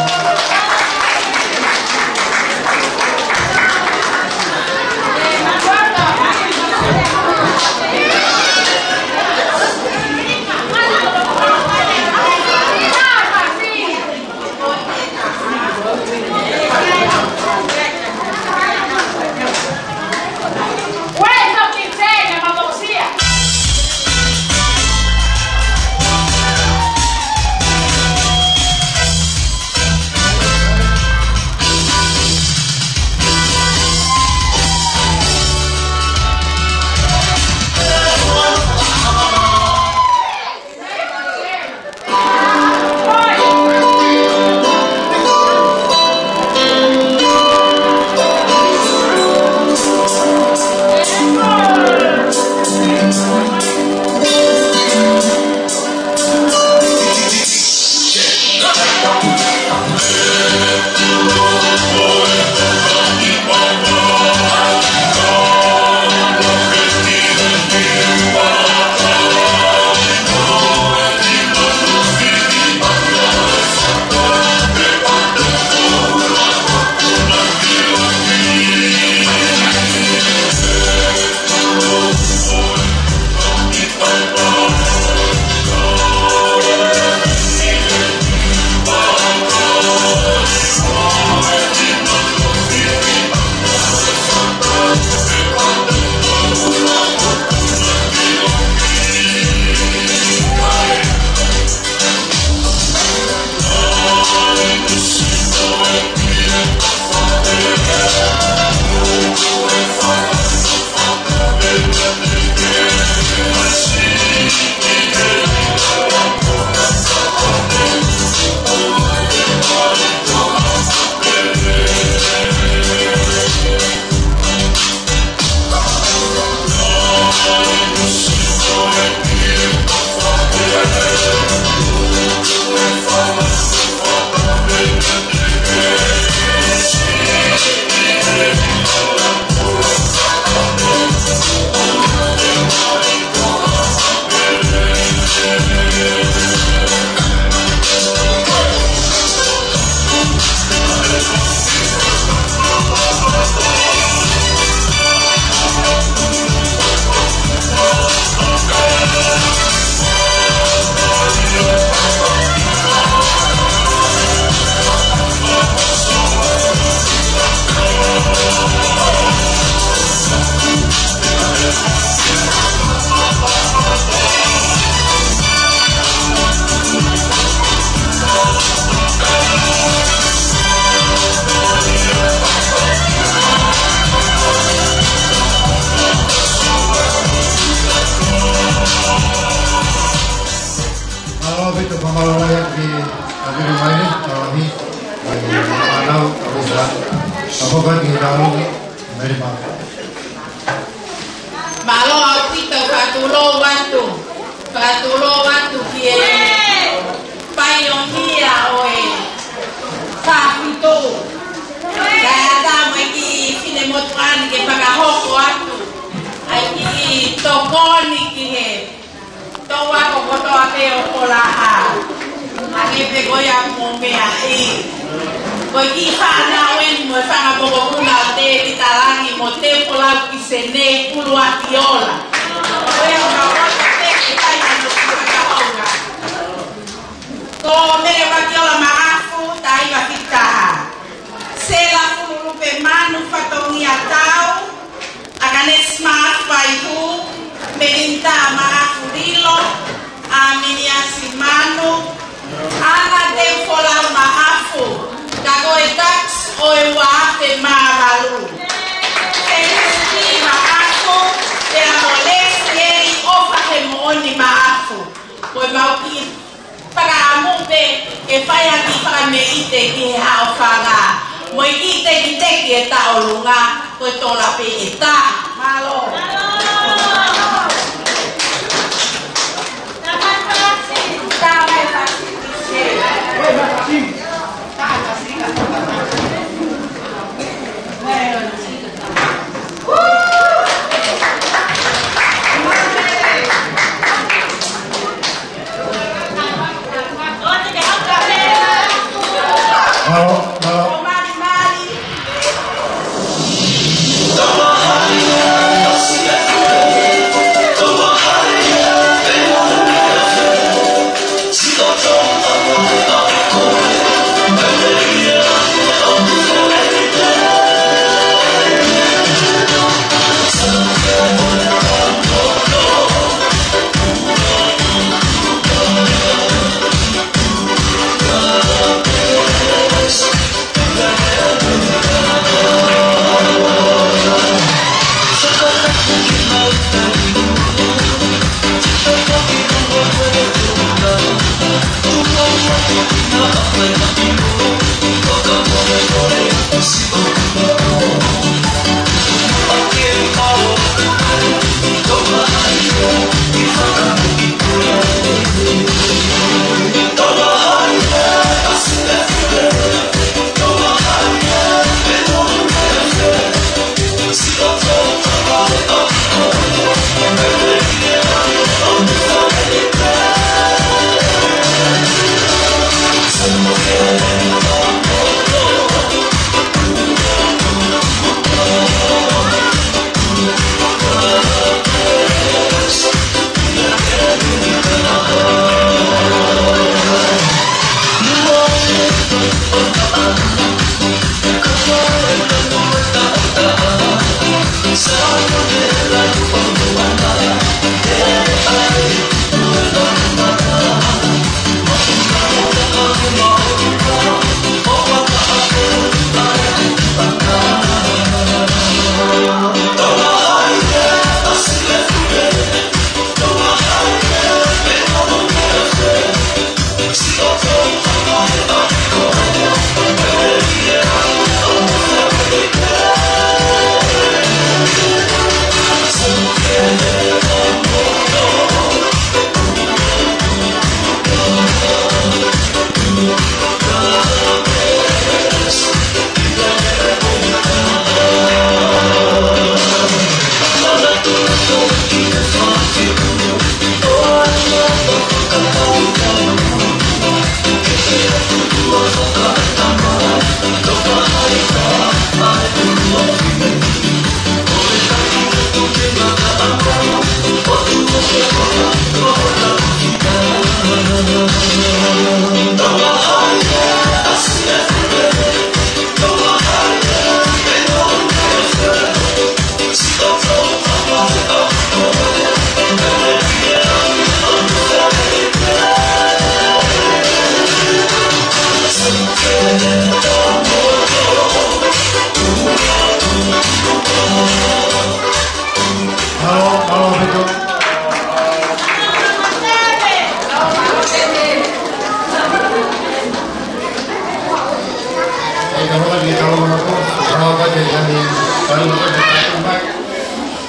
Mālō ʻaupito, fakamālō lahi atu ki he Tāfili Maile ʻOlangi, ʻa e fānau, ʻa e fānau. Ka hoko atu ki he talanoa, Maile Hala. Mālō ʻaupito, fakatulou atu. Fakatulou atu ki he paionia ʻo e Tāfili. Kae ʻatā mai ki he finemotuʻa ni ke fakahoko atu ʻa e kiʻi tokoni ki he toʻu ako kotoa pē ʻo Kolaha. Hangē pē ko ia mo meaʻi. Ko e kiʻi fānau eni mo e fanga mokopuna ʻo Tēvita Langi mo Tēvita Laukisene Kuluakiola. Ko ia ʻoku mau ʻoatu pē ke fai hano kiʻi fakahounga. Ko Mele Vakiola Maʻafu, taha hiva fitu taha. Sela Fululupe Manu Fatongia Tau, ʻAkanesi Maʻafu Vaihu, Melinita Maʻafu Lilo, ʻAminiasi Manu, ʻAna Teufolau Maʻafu, ka ko e tax ʻo e ua afe mā valu. Sēnesi Maʻafu, pea mo Lesieli ʻOfahemoʻoni Maʻafu. Ko e mau kiʻi fakaʻamu pē ke fai ha kiʻi fakameʻite ki he haʻofanga. Mo e kiʻi tekiteki e tauʻolunga, ko e tola pē ʻe taha. Mālō. Tāmai pasi. Tāmai pasi.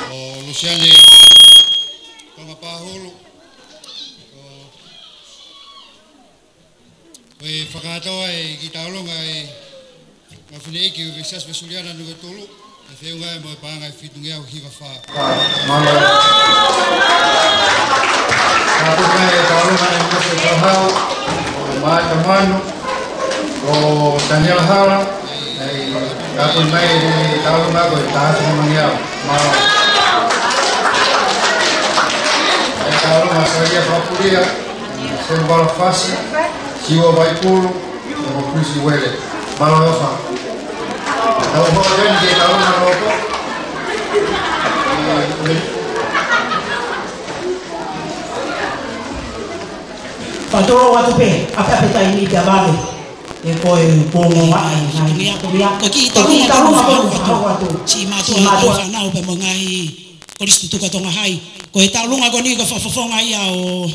ʻO Lusiane Tongapahulu, ʻo, ʻo e fakakātoa e kiʻi taulunga e ngaahi fineʻeiki ʻo e Siasi Uēsiliana Nukuʻalofa, ʻe feʻunga mo e paʻanga ʻe fitungeau hiva fā. Mālō. Ka ko e taulunga e Mose Tauhau, ʻo Maata Manu, ʻo Daniel Hala, ʻe, ka ko e mai e taulunga ko e taha fitu mangeau. Mālō. E taulunga Salia Papulia, Sembala Fasi, Siua Vaipulu, mo Chris Uele. Mālō e ʻofa. Tau hoa teni ke tau na loko. Patolo atu pē, ʻape ʻape taimi te avave. E ko e pongo ai, ai. Ko e kiʻi taulunga ko eni ʻoku hau atu. Siʻi mātuʻa, siʻi mātuʻa, fānau pea mo e ngaahi kolisi tutuku ʻa Tonga Hai. Ko e taulunga ko eni ko e fakafofonga ia ʻo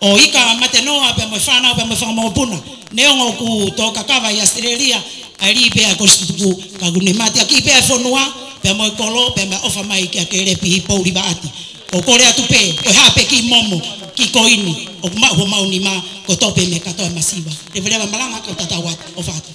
ʻo ika Matenoa, pea mo e fānau, pea mo e fanga mokopuna. Neongo ʻoku tō kakava ʻi ʻAositelēlia ʻa e lī pea ko Situku, ka ʻoku ne mateaki pē ʻa e fonua, pea mo e kolo, pea mo e ʻofa mai kia Kelepi Poulivaʻati. ʻOku kole atu pē, ko e hā pē kiʻi momo, kiʻi koini, ʻoku maʻu homau nima, ko e tope mei he kātoa e masiva. Leveleva malanga, kau tatau atu, ʻofa atu.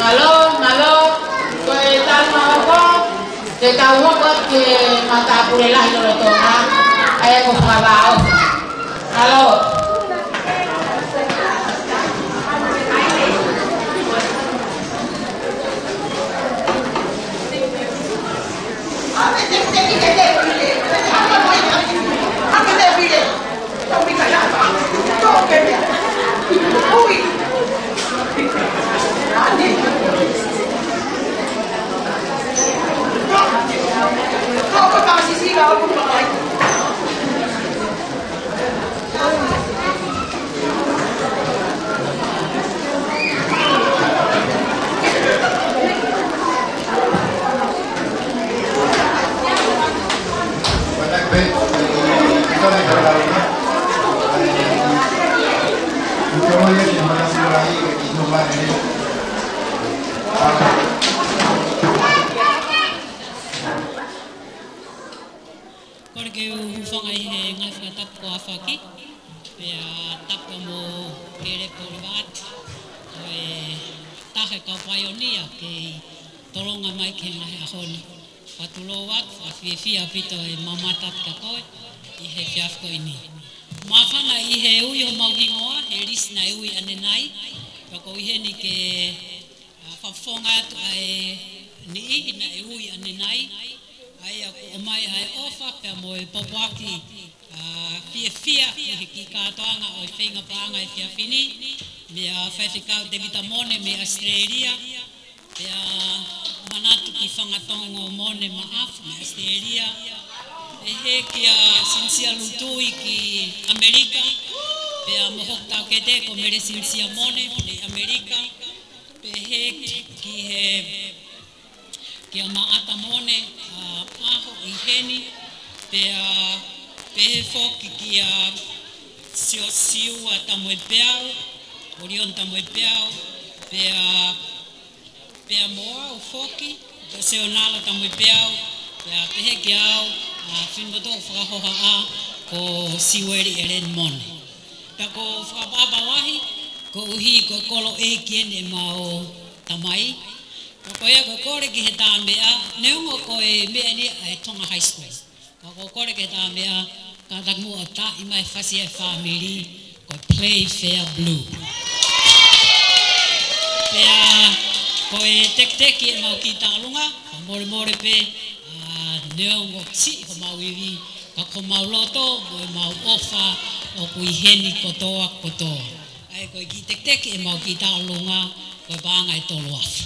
Mālō, mālō, ko e taimi ʻoku tau hoko ki he matāpule lahi lolotonga, ʻa ia ko Fakavao. Mālō. Kole ke u hūfanga ʻi he ngaahi fakatapu kuo aofaki, pea tapu mo Kelepi Poulivaʻati, ko e taha e kau paionia kei tolonga mai ki he ngaahi ʻaho ni. Fakatulou atu, fakafiefia ʻaupito e mamata atu kia koe ʻi he efiafi ko eni. Māfana ʻi he ui homau hingoa he lisi naʻe ui ʻanenai, pea ʻoku ou ʻi heni ke ʻa, fakafofonga atu ʻa e niʻihi naʻe ui ʻanenai, ʻa ia ʻoku ʻomai ʻa e ʻofa pea mo e pōpoaki, ʻa, fiefia ʻi he kiʻi kātoanga ʻo e feinga paʻanga he efiafi ni, meia Faifekau Tevita Mone mei ʻAositelēlia, pea Manatu ki Fangatongo Mone Maʻafu mei ʻAositelēlia, pehē kia Sinisia Lutui ki ʻAmelika, pea mo hoku taʻokete ko Mele Sinisia Mone mei ʻAmelika, pehē ki he, kia Maʻata Mone, ʻa, ʻAho ʻi heni, pea pehē foki kia Siosiua Tamuepeau, ʻOlioni Tamuepeau, pea, pea mo au foki, kia Seonala Tamuepeau, pea pehē kia au, ʻa, finemotuʻa fakahohaʻa ko Siueli ʻEleni Mone. Pea ʻoku ou fakaʻapaʻapa lahi, koeʻuhi ko e kolo ʻeiki eni ʻemau tamai. Pea ko ia ʻoku ou kole ki he tā meʻa, neongo ko e meʻa ni ʻa e Tonga High School. Ka ʻoku ou kole ki he tā meʻa, kātaki muʻa ʻo taaʻi mai e fasi ʻa e fāmili, ko e Playfair Blue. Pea ko e tekiteki ʻemau kiʻi tauʻolunga, fakamolemole pē, ʻa, neongo siʻi homau ivi, ka ko homau loto mo ʻemau ʻofa ʻoku ʻi heni kotoa kotoa. ʻA ia ko e kiʻi tekiteki ʻemau kiʻi tauʻolunga, ko e paʻanga ʻe tolu afe.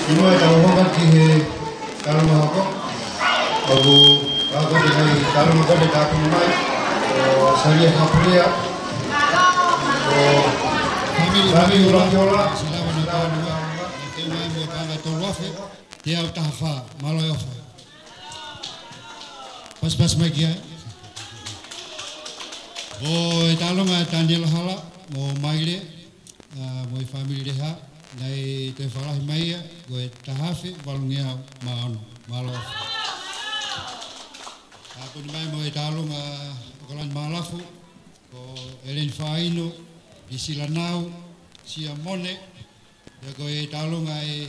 Kimuʻa ke tau hoko atu ki he tauʻolunga hoko, ʻoku, ʻoku ʻi ai e tauʻolunga ko ē ʻe tāpuni mai, ʻo Salia Hapulia, ʻo Fāmili Fāmili Ulapola, Ulapola, Silavana Taulua, ʻe teu mai mo e paʻanga ʻe tolu afe, teau taha fā, mālō e ʻofa. Pasipasi mai ki ai. ʻO e tauʻolunga ʻe Taniela Hala, mo Maile, ʻa, mo e fāmili Leha, naʻe toe fakalahi mai ia, ko e taha afe valungeau mā ono. Mālō ʻofa. ʻA, puni mai mo e tālunga ʻo Kalani Malafu, ko Eleni Faino, Lisila Nau, Sia Mone, pea ko e tālunga e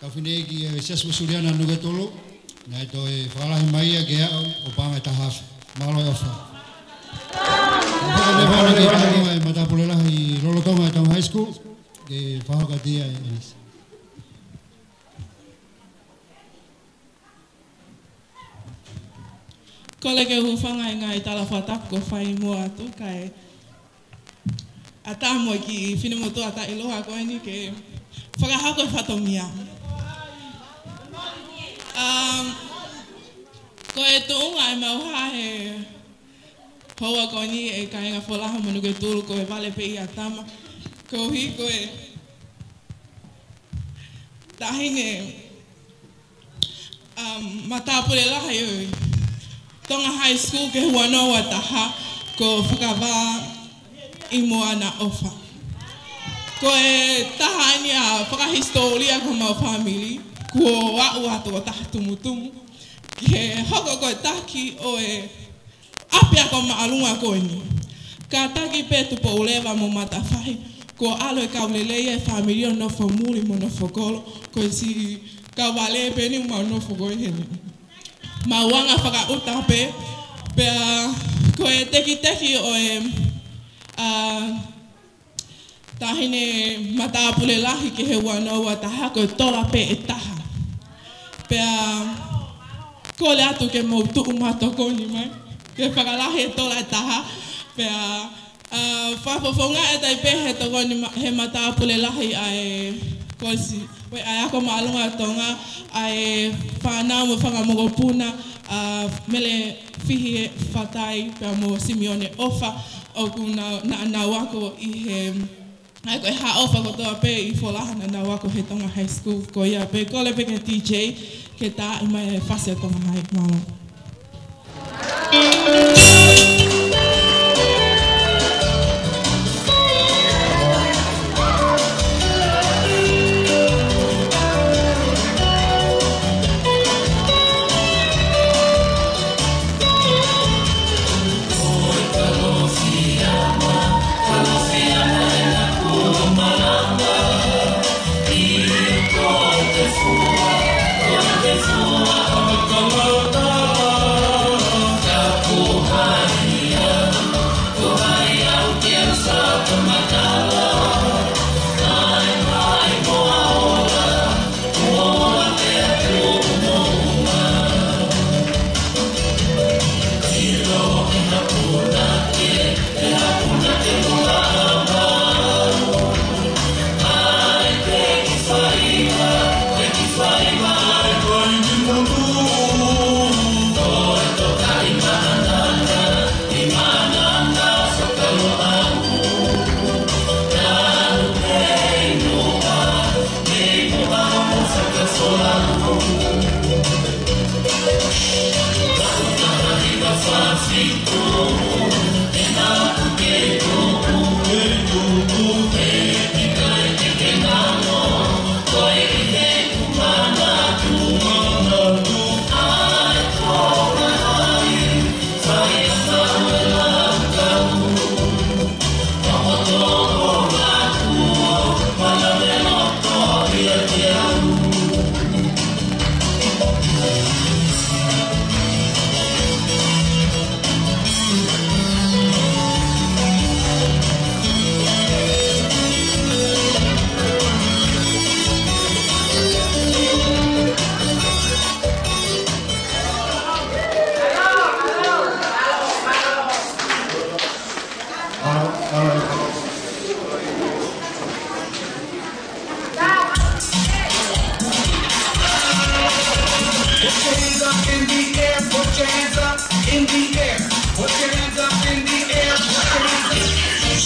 kau fineʻeiki e Siasi Uesiliana Nuketulu, naʻe toe fakalahi mai ia ke aʻu ʻo paʻanga e taha afe. Mālō e ʻofa. Ko e tālunga e matāpule lahi lolotonga e Tonga High School, ke fakahoko atu ia ʻe ʻEnisi. Kole ke u hūfanga he ngaahi tala fakatapu kuo fai muʻa atu, kae ʻatā mo e kiʻi finemotuʻa taʻeʻiloa ko eni ke fakahoko e fatongia. Um, ko e tuʻunga ʻemau hā he houa ko eni e kāinga Folaha mo Nuketulu ko e vale pē ia tama. Koeʻuhi ko e taʻahine um, matāpule lahi ʻo e Tonga High School ki he ua noa ua taha ko Fakavā ʻi Moana ʻOfa. Ko e taha eni ʻa e fakahisitōlia ko homau fāmili, kuo aʻu atu ʻo taha tumutumu ki he hoko ko e taki ʻo e ʻapiako māʻolunga ko eni. Kātaki pē Tupou Leva mo Matafahi, kuo ʻalu e kau lelei e fāmili ʻo nofo muli mo nofo kolo, ko e siʻi kau vale pē eni ʻoku mau nofo ko ē heni. Mau anga fakaʻuta pē, pea ko e tekiteki ʻo e, ʻa, taʻahine matāpule lahi ki he ua noa ua taha ko e tola pē ʻe taha. Pea kole atu ke mou tuʻu mātokoni mai, ke fakalahi e tola ʻe taha. Pea, ʻa, fakafofongaʻi atu ai pē he tokoni ma-, he matāpule lahi ʻa e Kolisi, ʻa e Ako Māʻolunga ʻa Tonga, ʻa e fānau mo e fanga mokopuna, ʻa Mele Fihi Fatai, pea mo Simione ʻOfa, ʻoku nau, naʻa nau ako ʻi he, ʻa e ko e haʻofanga kotoa pē ʻi Folaha naʻa nau ako he Tonga High School, ko ia pē kole pē ki he D J, ke tā mai e fasi ʻa Tonga High, mālō. Put your hands up in the air, put your hands up in the air, put your hands up in the air, put your hands up.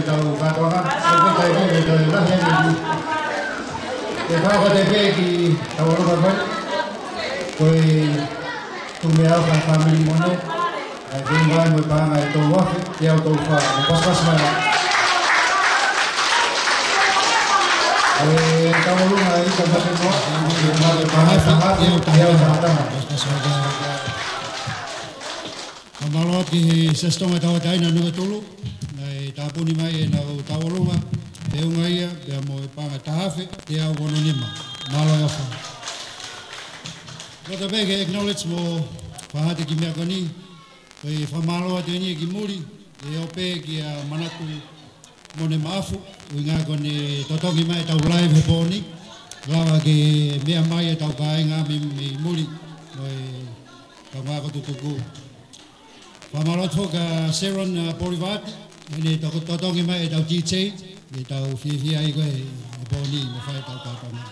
Tau kātoanga, ʻoku ʻikai ke toe lahi ange. ʻE fakatapu pē ki Tauʻolunga mai. Ko e tumeaofa fāmili Mone. ʻA e tuʻunga mai mo e paʻanga ʻe tolu afe, teau tolu fā, mo paspas mai. ʻE Tauʻolunga ʻi Tamatenua, mo e paʻanga ʻe taha afe, teau taha tama. Fakamālō atu ki he Siasi Tonga Tauʻatāina Nukuʻalofa, naʻe tāpuni mai ʻenau tauʻolunga, feʻunga ia, pea mo e paʻanga ʻe taha afe, teau ono nima. Mālō e ʻofa. Loto pē ke acknowledge mo fakahā atu kiʻi meʻa ko eni, ko e fakamālō atu eni ki muli, ʻe ʻope kia Manatu Mone Maʻafu, ʻuhinga ko ʻene totongi mai ʻetau live he pō ni, lava ke meʻa mai ʻetau kāinga mei, mei muli, mo e kau ngāue tutuku. Fakamālō atu kia Sharon, uh, Polivati, ʻene toko-, totongi mai ʻetau D J, ʻetau fiefia ʻi he pō ni, mo fai ʻetau kātoanga.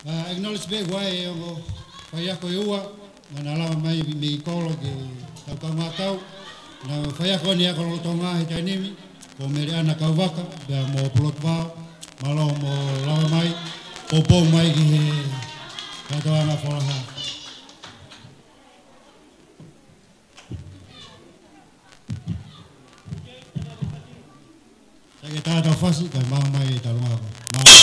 Uh, acknowledge pē ʻa e ongo faiako ʻe ua, naʻa nau lava mai mei kolo ke tau kaungā kau. Naʻa nau faiako ʻi he ako lolotonga he taimi ni, ko Meleana Kauvaka, pea mo Pulotu Vao, mālō mo lava mai, poupou mai ki he kātoanga Folaha. Sai ke tā ʻetau fasi, kae maʻu mai e talunga ko. Maʻu.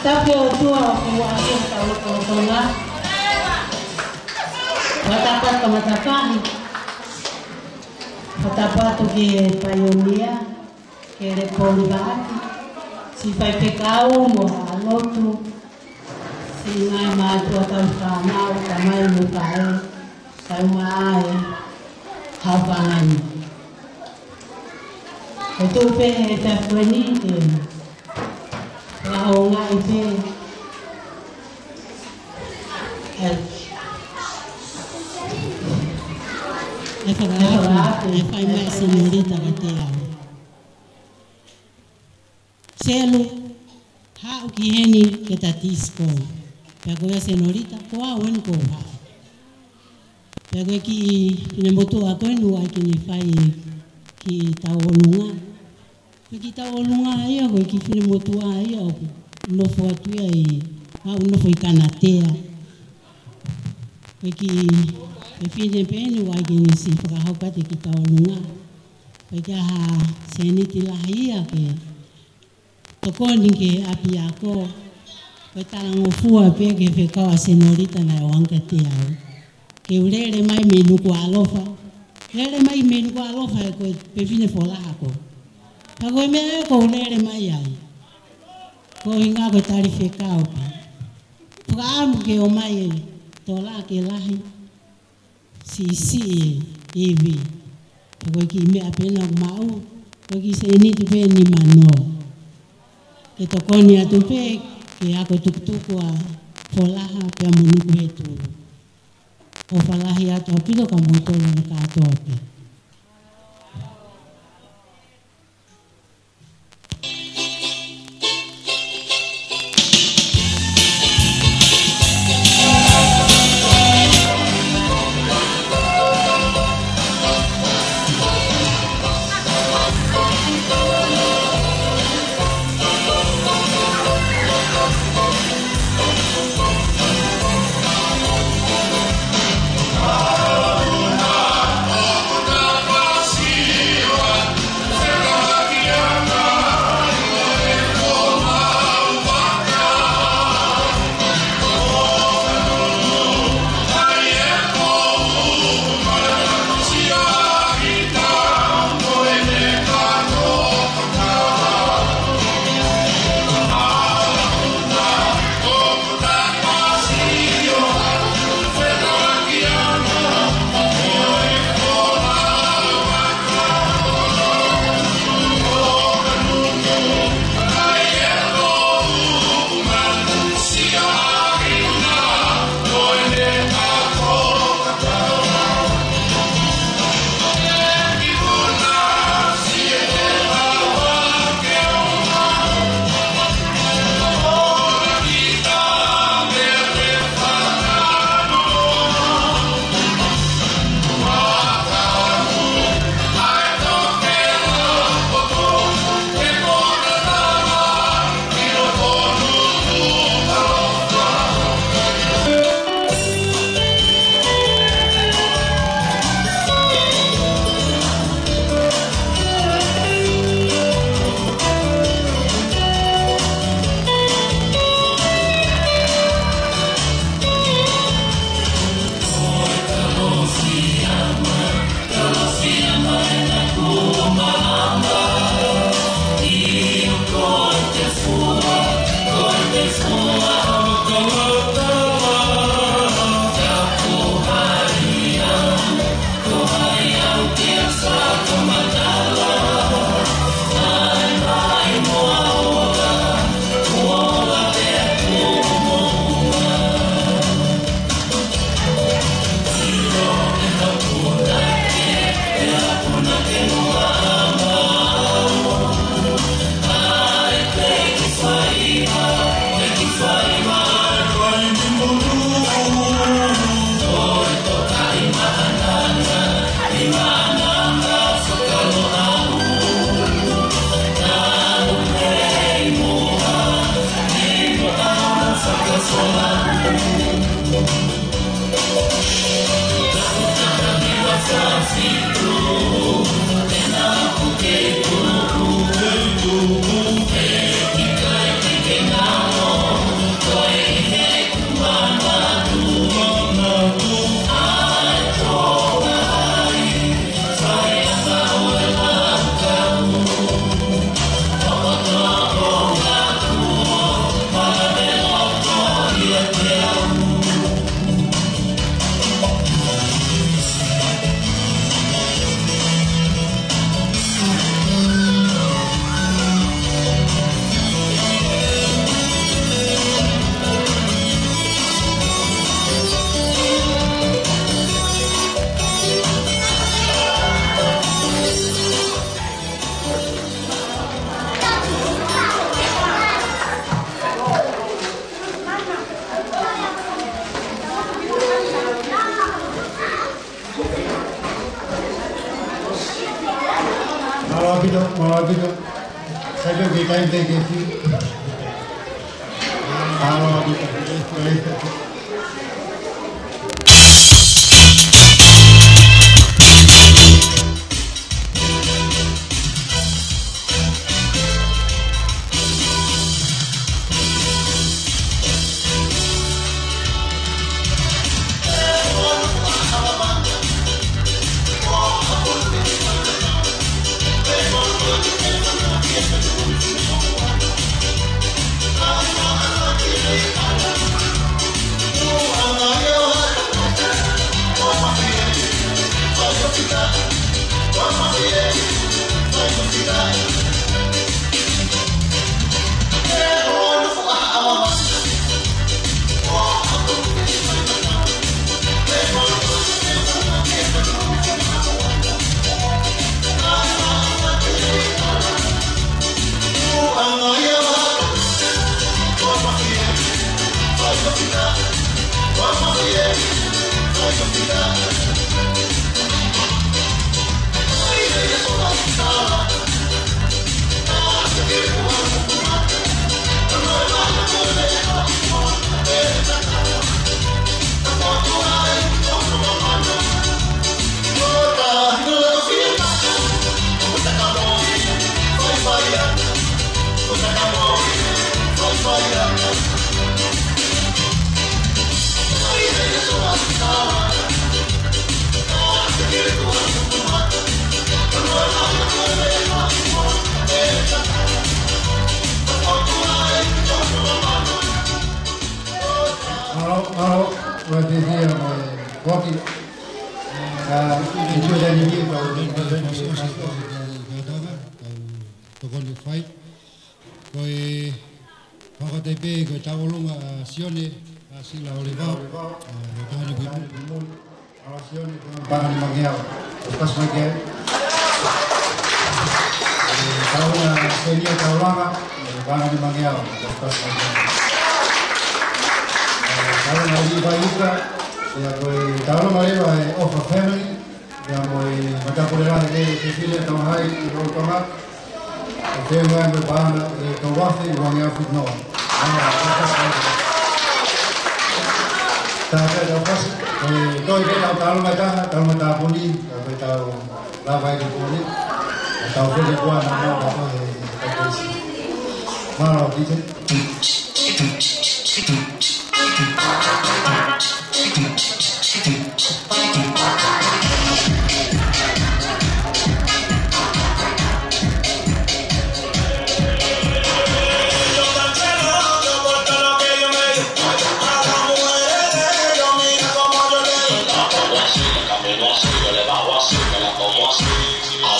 Tapu ki he ʻOtua ʻoku ʻi ai ʻetau lotolotonga. Fakatapu atu ki he matapā ni. Fakatapu atu ki he paionia, Kele Polivati, siʻi faifekau mo e lotu, Siʻi ngaahi mātuʻa tauhi fānau, tamai mo faʻē, kae ʻumaʻā e haʻofanga ni. ʻOku tuʻu pē he efiafi ni ke fakahoungaʻi pē ʻa e, ʻa e fakaafe, ʻa e fai mai ʻe Senolita kiate au. Selu, haʻu ki heni ke ta tisiko. Pea ko ia Senolita, ko au eni kuo u haʻu. Pea ko e kiʻi finemotuʻa ko eni ʻoku ʻai ke ne fai e kiʻi tauʻolunga. Ko e kiʻi tauʻolunga ia, ko e kiʻi finemotuʻa ia ʻoku nofo atu ia ʻi, ʻoku nofo ʻi Kanatea. Ko e kiʻi, ko e fefine pē eni ʻoku ʻai ke ne siʻi fakahoko atu e kiʻi tauʻolunga. Ko e kiʻi sēniti lahi ia ke tokoni ki he ʻapiako. Ko e talangofua pē ki he fekau ʻa Senolita naʻe ʻoange kiate au. Ke u lele mai mei Nukuʻalofa. Lele mai mei Nukuʻalofa he ko e fefine Folaha koe. Ka ko e meʻa ia ʻoku ou lele mai ai. Ko e ʻuhinga ko e tali fekau pē. Fakaʻamu ke ʻomai e tola ke lahi. Siʻisiʻi e ivi. Ko e kiʻi meʻa pē naʻa ku maʻu, ko e kiʻi sēniti pē ʻe nima noa. Ke tokoni atu pē, ke ako tukutuku ʻa Folaha pea mo Nukuhetulu. ʻOfa lahi atu ʻaupito kia moutolu kātoa pē. Mālō ʻaupito. Sai pē ke kai pē ke fiu. Mālō ʻaupito. Mālō, mālō, ua te fia mo e koki. Ka, i tua tani ki, ka, tokoni fai. Ko e, fakataha pē, ko e tauʻolunga, ʻa Sione, ʻa Sila Olivao, ʻa, ʻo Tani Pui Muli. ʻA Sione, ko e paʻanga ʻe nima ngeau. Ko e pasi mai ke. E, tauʻolunga, Senia Taulanga, e, paʻanga ʻe nima ngeau. Ko e pasi mai ke. E, tauʻolunga Livai Uka, ia ko e tauʻolunga leva e Ofa Family, ia mo e matapule lahi ke, ke fili e tau hai, i Lolotonga. ʻO fēnga mo e paʻanga ʻe tau afe ua ngeau fitu noa. ʻA, tā pē tau pasi. E, toe ke tau tauʻolunga taha, tauʻolunga tāpuni, tā pē tau lava i te puni. Tau fēnga kuo na mau ka toe, e, tau pasi. Mālō, D J.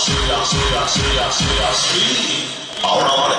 Así, así, así, así, así. Ahora vale.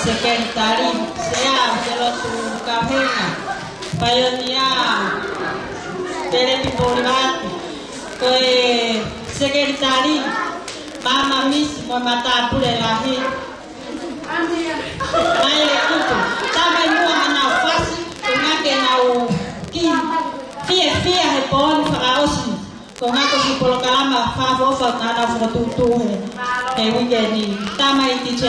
Sekelitali, Sea, Selotu Kavenga, Paionia, Pelepi Polivati, ko e sekelitali, Mama Misi mo e matāpule lahi. Mai le kupu, tama i mua hanau fasi, ko e ngaahi ke nau ki, fiefia he pō ni fakaʻosi. Ko e ngaahi ko e polokalama fakaʻofoʻofa naʻa nau fokotuʻutuʻu he, he uike ni. Tama i D J.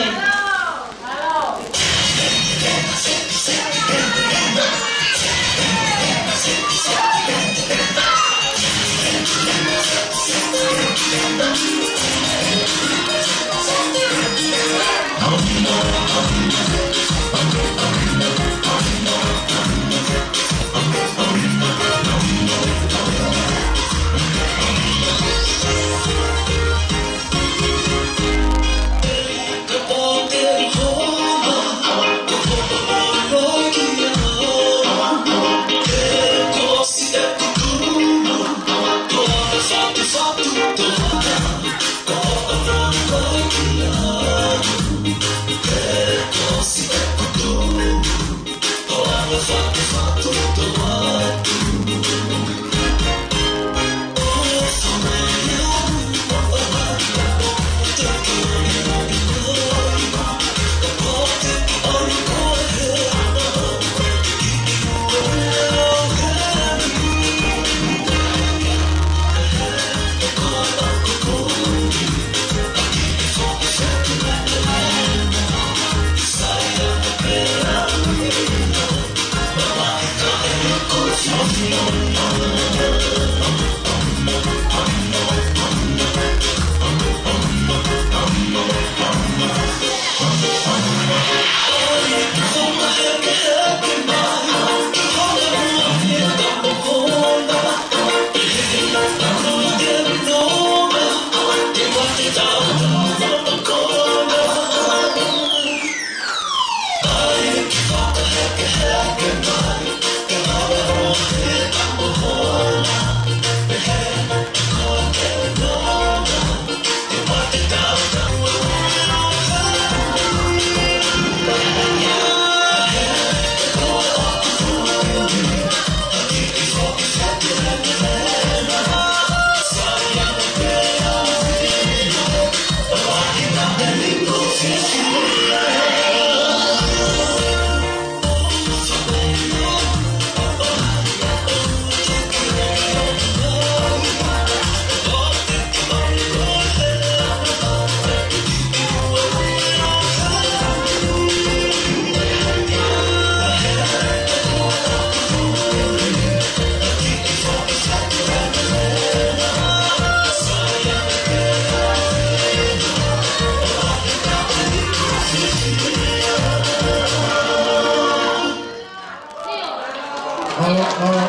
Mālō, mālō.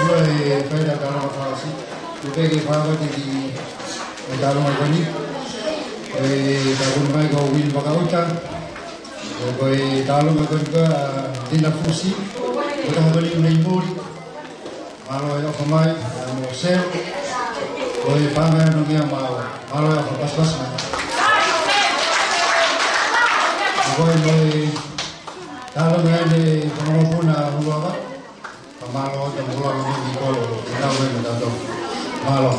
Ko e fai ʻa e talanoa fakaʻosi. Ko e pehē ke fakaʻosi ki he talanoa ko eni. Ko e tāpuni mai ko Wini Vakaʻuta. Ko e talanoa ko eni ko ē ʻa Tina Fusi. Ko e taha ko eni ʻi muli. Mālō e ʻofa mai, ʻa mo Sel, ko e paʻanga ʻa e nongi ʻa māua. Mālō e ʻofa paspas mai. Ko e mo e talo mai ʻa e fanga mokopuna Huluava. Ka mālō e tau Huluava mo Nikolo, e tau mai mo tato. Mālō.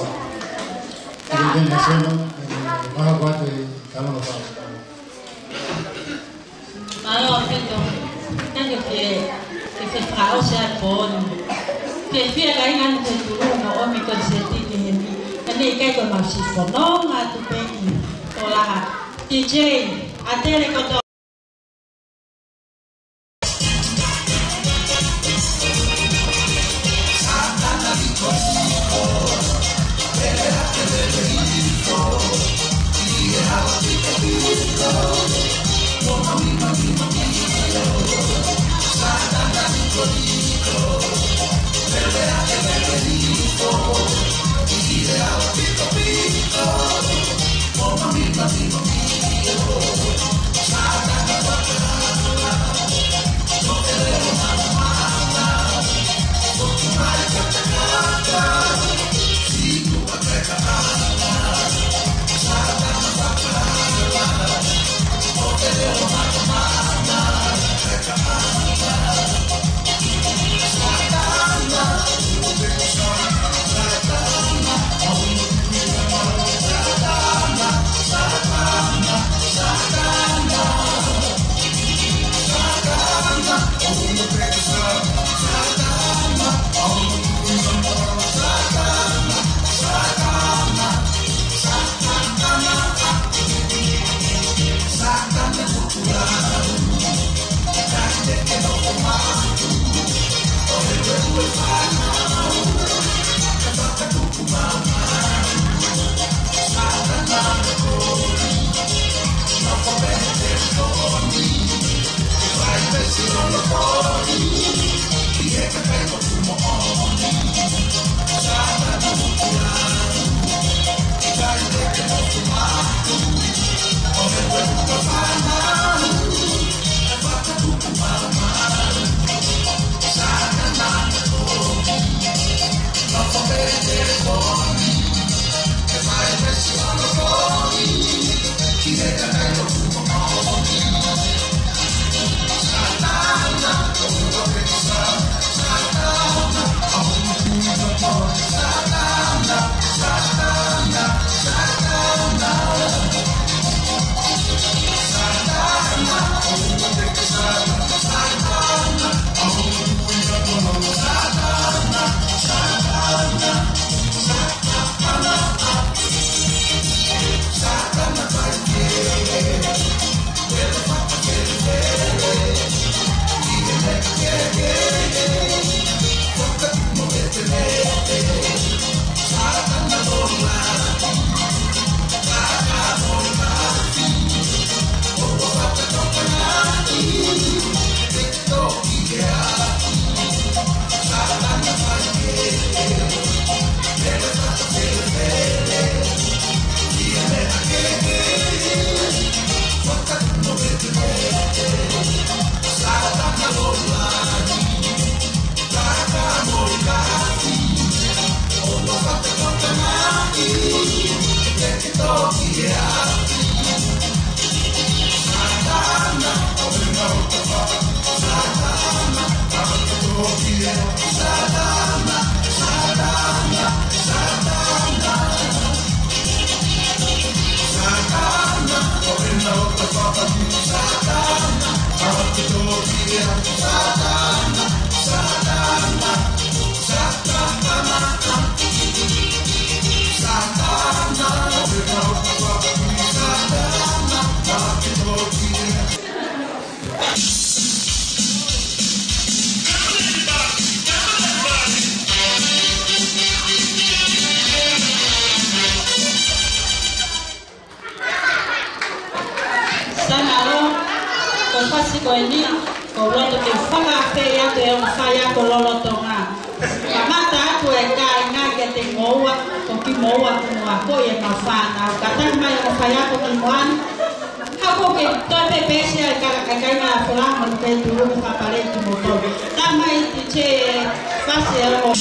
Ko e tena seno, e mālō ko atu e talo mai. Mālō ʻaupito. Thank you, fie, fie fakaʻosi ʻa e pō ni. Fie, fie ka inga ni ke tulu no ʻomi ko e seti ki heni. Ka ne ʻikai ko e masi fononga atu pē ki Tolaha. D J, ʻa tele kotoa. Sai mālō, ko e fasi ko eni, ʻoku ou loto ke fakaafeʻi atu e ongo faiako lolotonga. Kamata atu e kāinga kiate kimoua, ko kimoua ko e ako ʻi heʻemau fānau. Ka talamai ʻe he ongo faiako ki muʻa ni, haʻu ke toe pēpēsi ai ka, ka kāinga Folaha mo Nukuʻalofa ke tau fakapale kimoutolu. Talamai ʻe he fasi ʻe ongo.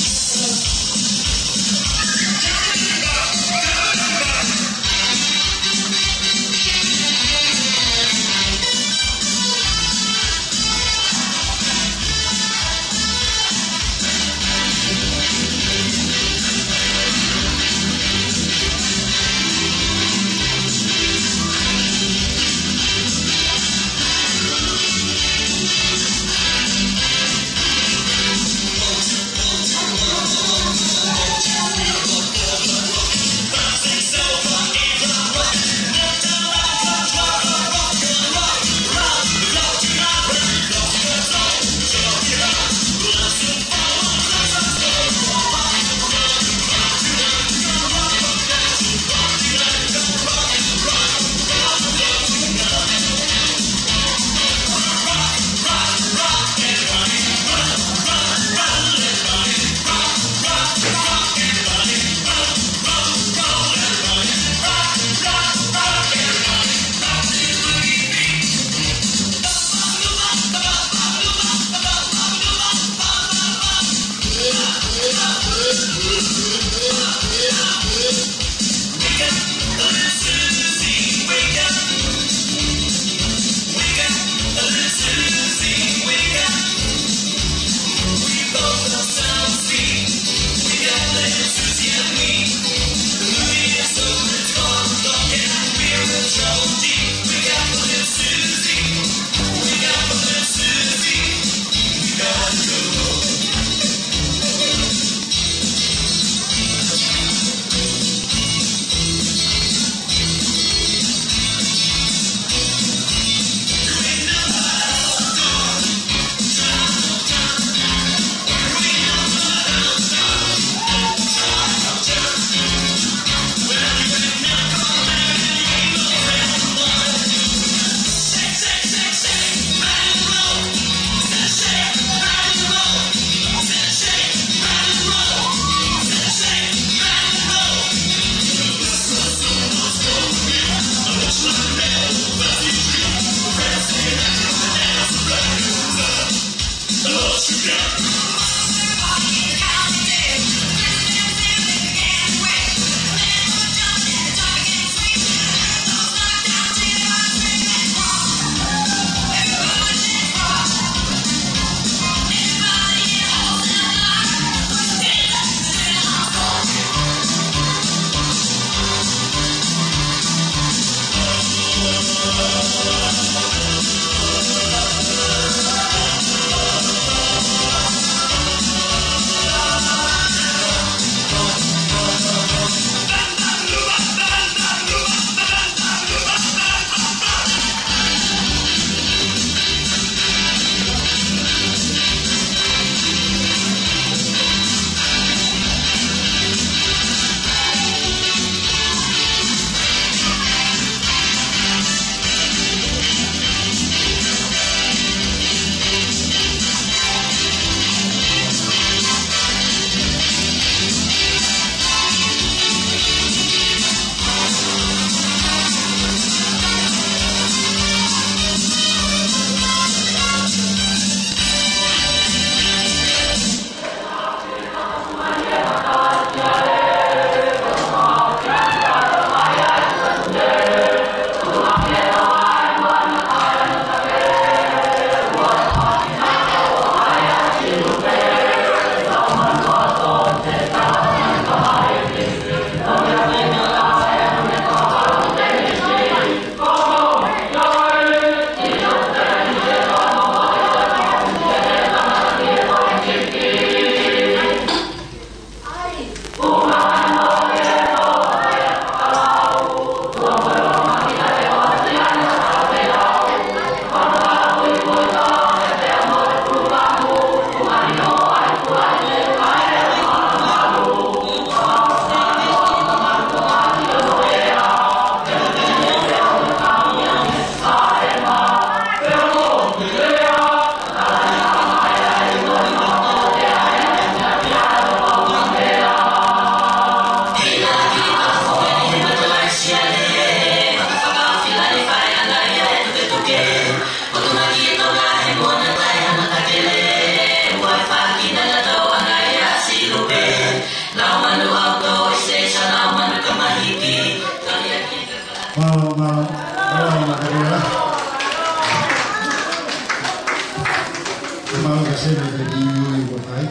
Mālō, mālō, mālō, mālō, mālō. Mālō, ka se me te di ui ko tai.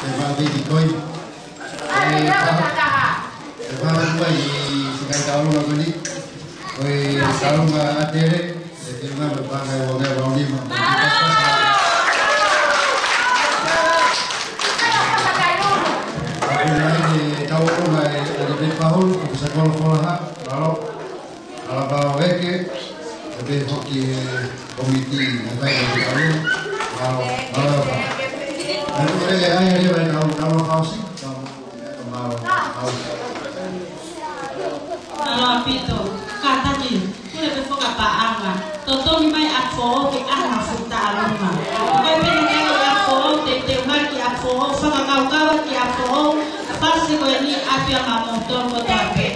Te mā te di koi. E pa, e pa, e pa, i sikai taulunga ko eni. Ko e taulunga ʻa Tere, e te unga me panga e wanga e wanga lima. Ako nai e taulunga e, e te pahulu, ko sa kolo kola ha, lalo. Alabao eke, ʻe pehē foki e kōmiti, naʻe fai e kau, mālō, mālō ʻaupito. Naʻe tuku e ai, ai, ai, kau, kau fausi, kau, mālō, kau. Mālō ʻaupito, kātaki, pule pē fakapaʻanga, totongi mai ʻa e foʻou ke ʻana futa aluma. Ko e pehē ni ʻa e foʻou, teuteu mai ki he foʻou, fakakaukau ki he foʻou, Pasi ko eni ʻa e pia ma mo tonu ko tape.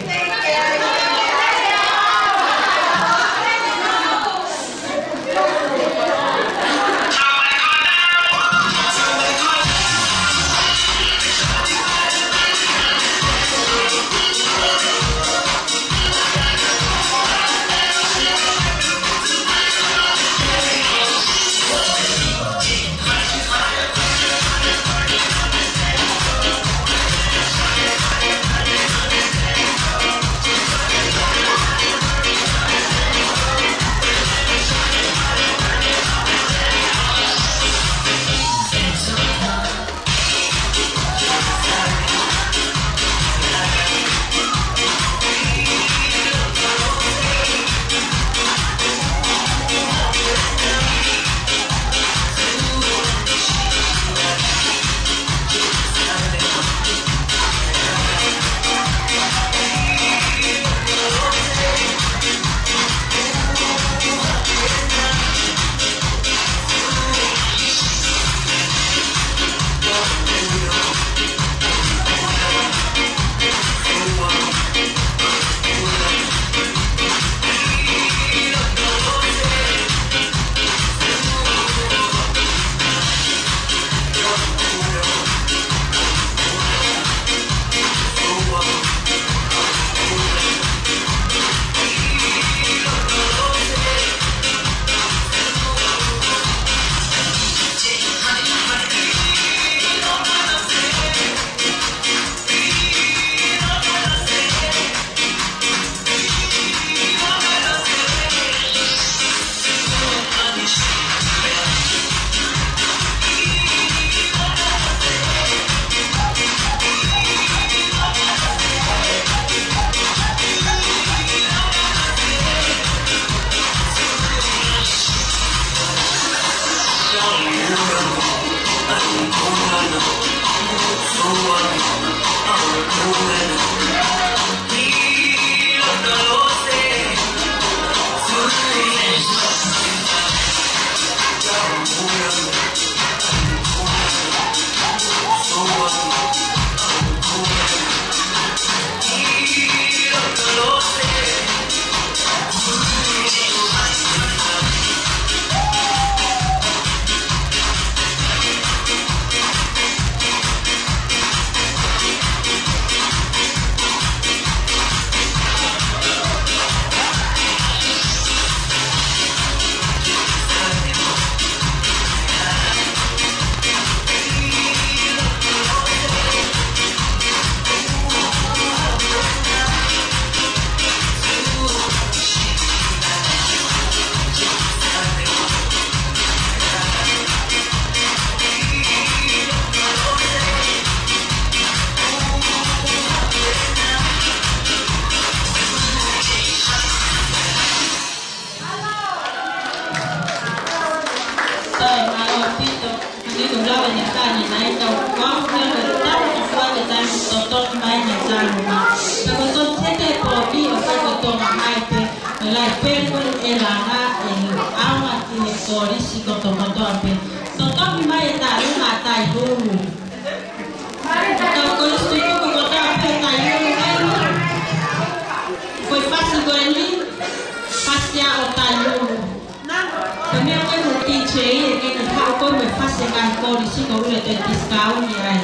Sai, mālō ʻaupito. Hangē ko e lau ʻa e tangata ni, naʻe tau kau ki he tapu ki fua ke tau totongi mai ʻa e taluna. Ka ko e tonu sete pō ni ʻoku ʻikai ko Tonga hai pē, ʻe lai pē ko e langa ʻe ʻaonga ki he kolisi kotokotoa pē. Totongi mai e taluna ʻa Tailulu. Tau kolisi tutuku kotoa pē ʻa Tailulu. Ko e fasi ko eni, fasi ia ʻo Tailulu. Ko e meʻa ko ē mo e D J, ʻe ke ne haʻu ko ē mo e fasi ʻa e ngaahi kolisi ko ē ʻoku te discount ai.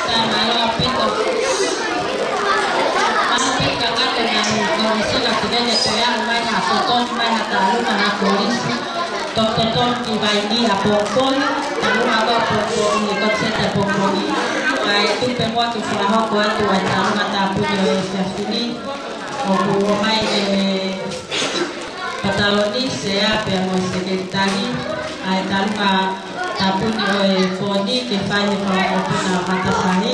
Sai, mālō ʻaupito. Mālō ʻaupito, kātaki ʻa e Komisina Pinene ko ia mai ha totongi mai ha taluna ha kolisi. Totongi ki Vainī ʻapongipongi, taluna ko ē ʻapongipongi, ko e tonu sete ʻapongipongi. Kae tuku pē muʻa ke fakahoko atu ʻa e taluna tāpuni ʻo e efiafi ni. ʻOku ʻomai ʻe Pataloni, Sea pea mo e Sekelitali ʻa e taluna tāpuni ʻo e pō ni ke fai he fakaʻofoʻofa ʻo Matasahi.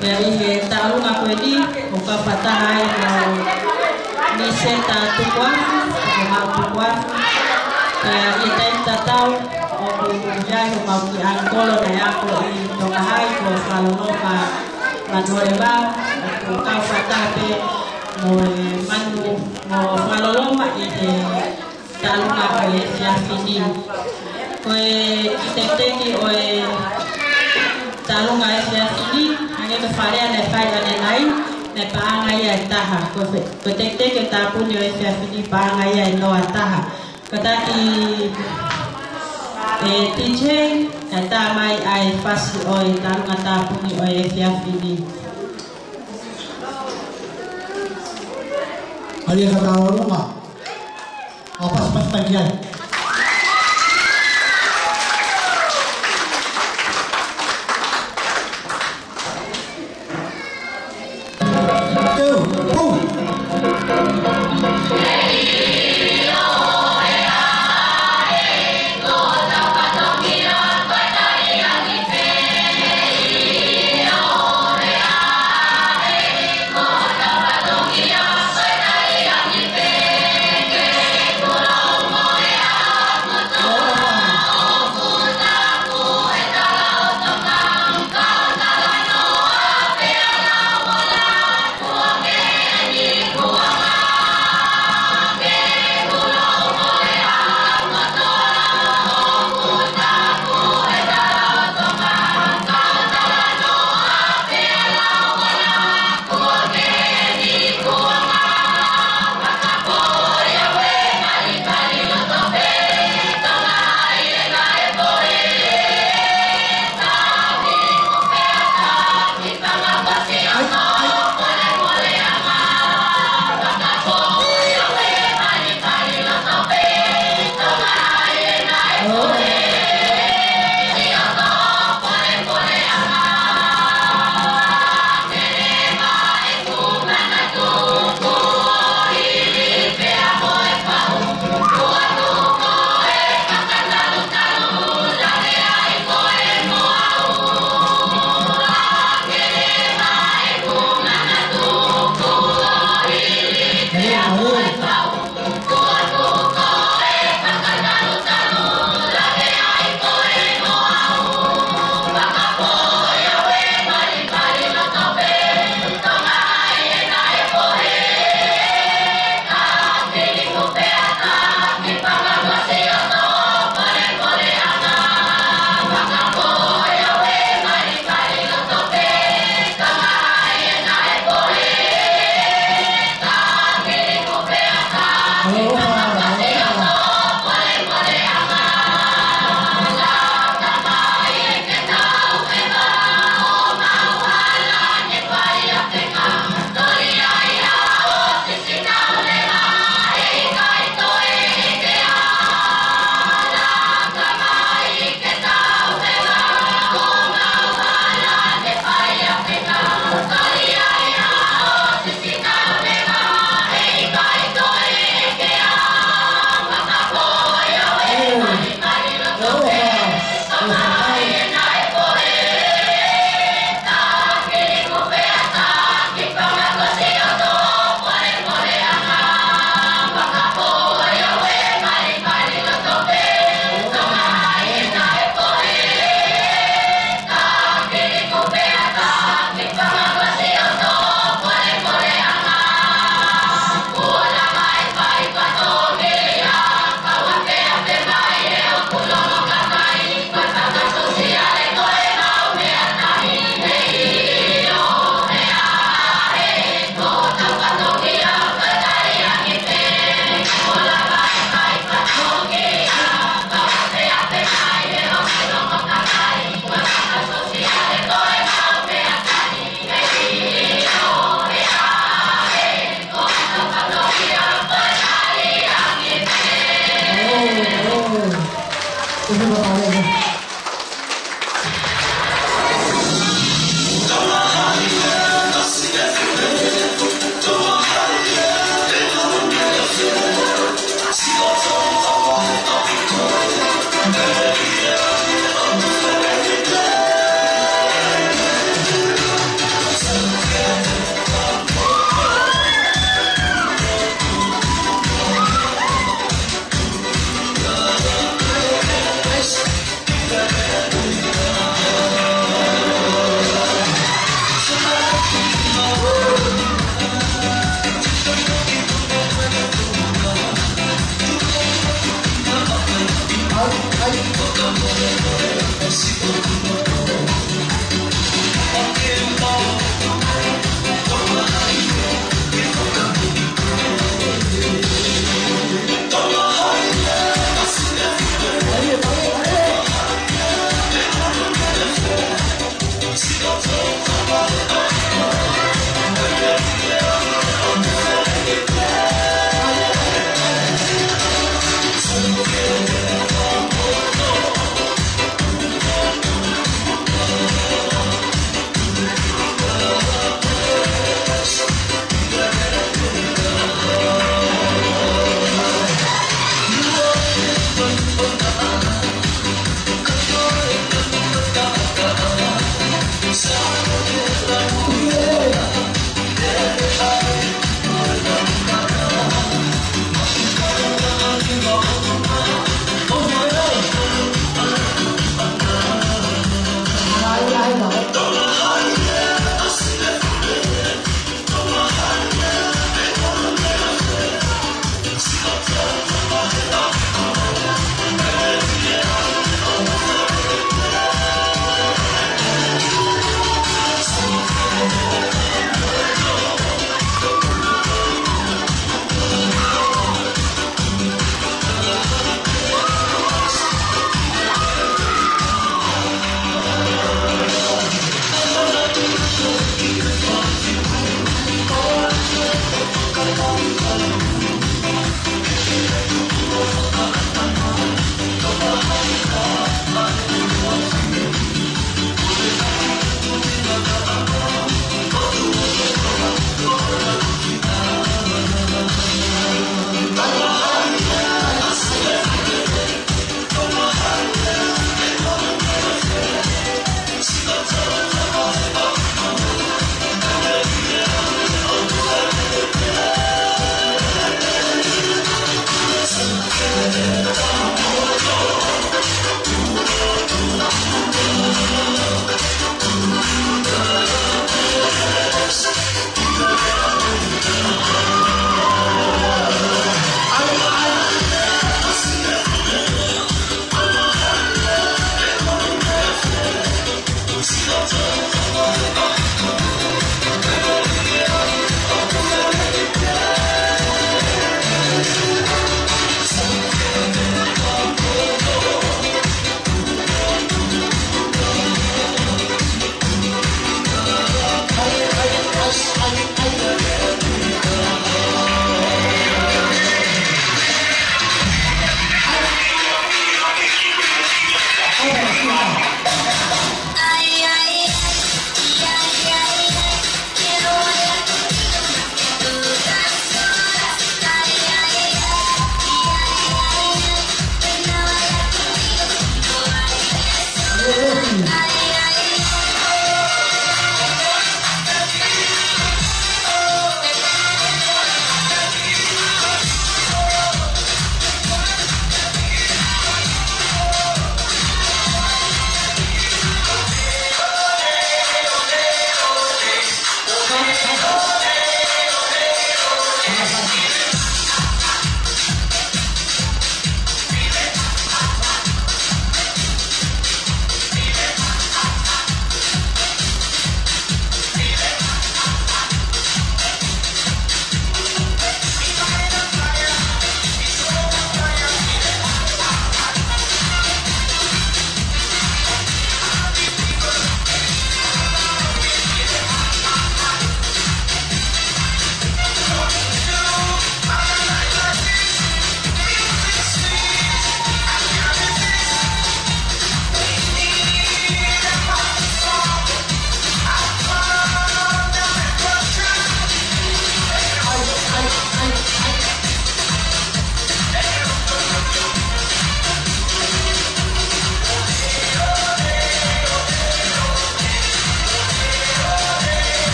Pea ʻi he taluna ko eni, ʻoku fakataha ai mo Niseta Tukuafu, ʻo Maʻu Tukuafu. Pea ʻi he taimi tatau, ʻoku ʻi ai homau kiʻi ʻangikolo naʻe ako ʻi Tonga Hai ko Fakaloloma Manuoʻeva, ʻoku kau fakataha pē mo e Manu mo Fakaloloma ʻi he taluna ʻo e efiafi ni. Ko e kiʻi tekiteki ʻo e Talu ʻa e efiafi ni, hangē ko e fakalea naʻe fai ʻanenai, naʻe paʻanga ia ʻe taha. Ko e fe-, ko e teketeke tāpuni ʻo e efiafi ni paʻanga ia ʻe noa taha. Ko e taki, ʻe, D J, kae tā mai ʻa e fasi ʻo e talu ʻa e tāpuni ʻo e efiafi ni. ʻAi e fakataulonga. ʻO pasipasi mai ki ai. Teu, pau.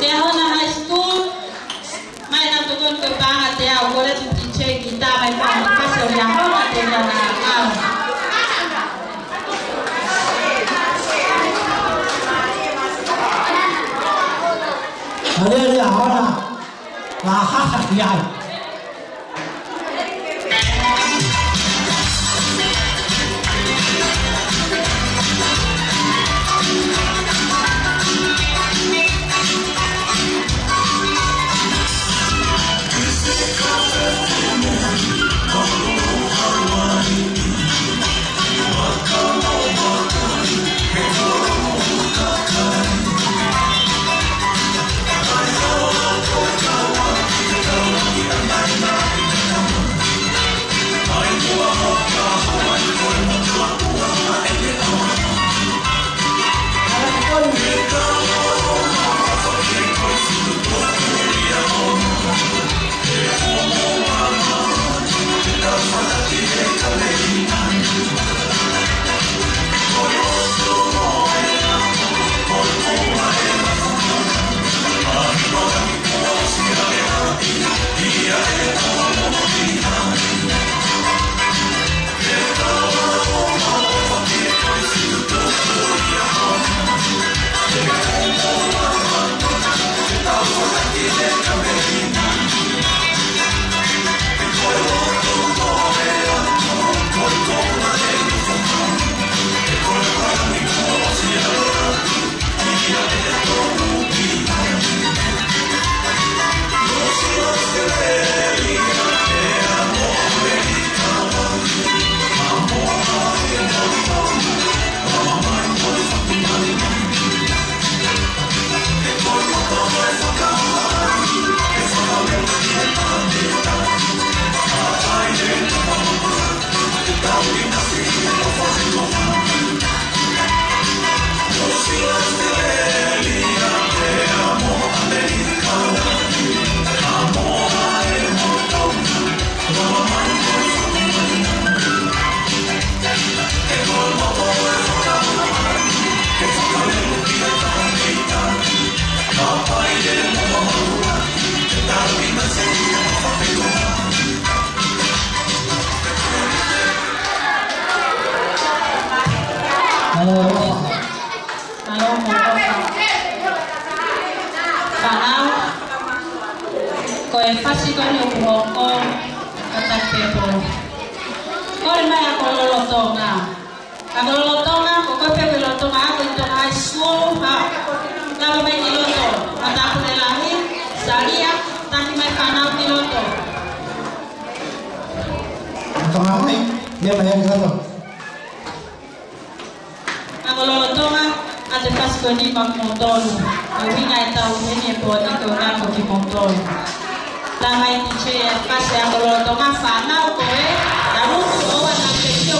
Liahona High School, mai na tokoni ko e paʻanga teau, kole atu D J kita mai ka mo kase ʻo Liahona te na na au. Haleluia, hona. La ha ha, ia. Ko e fasi ko eni ʻoku hoko, kātaki pē pō. Kole mai ako lolotonga. Ako lolotonga, ko koe pē ʻoku ke lolotonga ako ʻi Tonga High School, ha. Lava mai ki loto. Matāpule lahi, salia, taki mai fānau ki loto. Tonga mai, meʻa mai ki loto. Ako lolotonga, ʻa e fasi ko eni maʻa kimoutolu. Ko e ʻuhinga ʻetau ʻi heni he pō ni ko e ako kimoutolu. Tama i te fasi ako lolotonga fānau ko ē, na luku o ana te tio.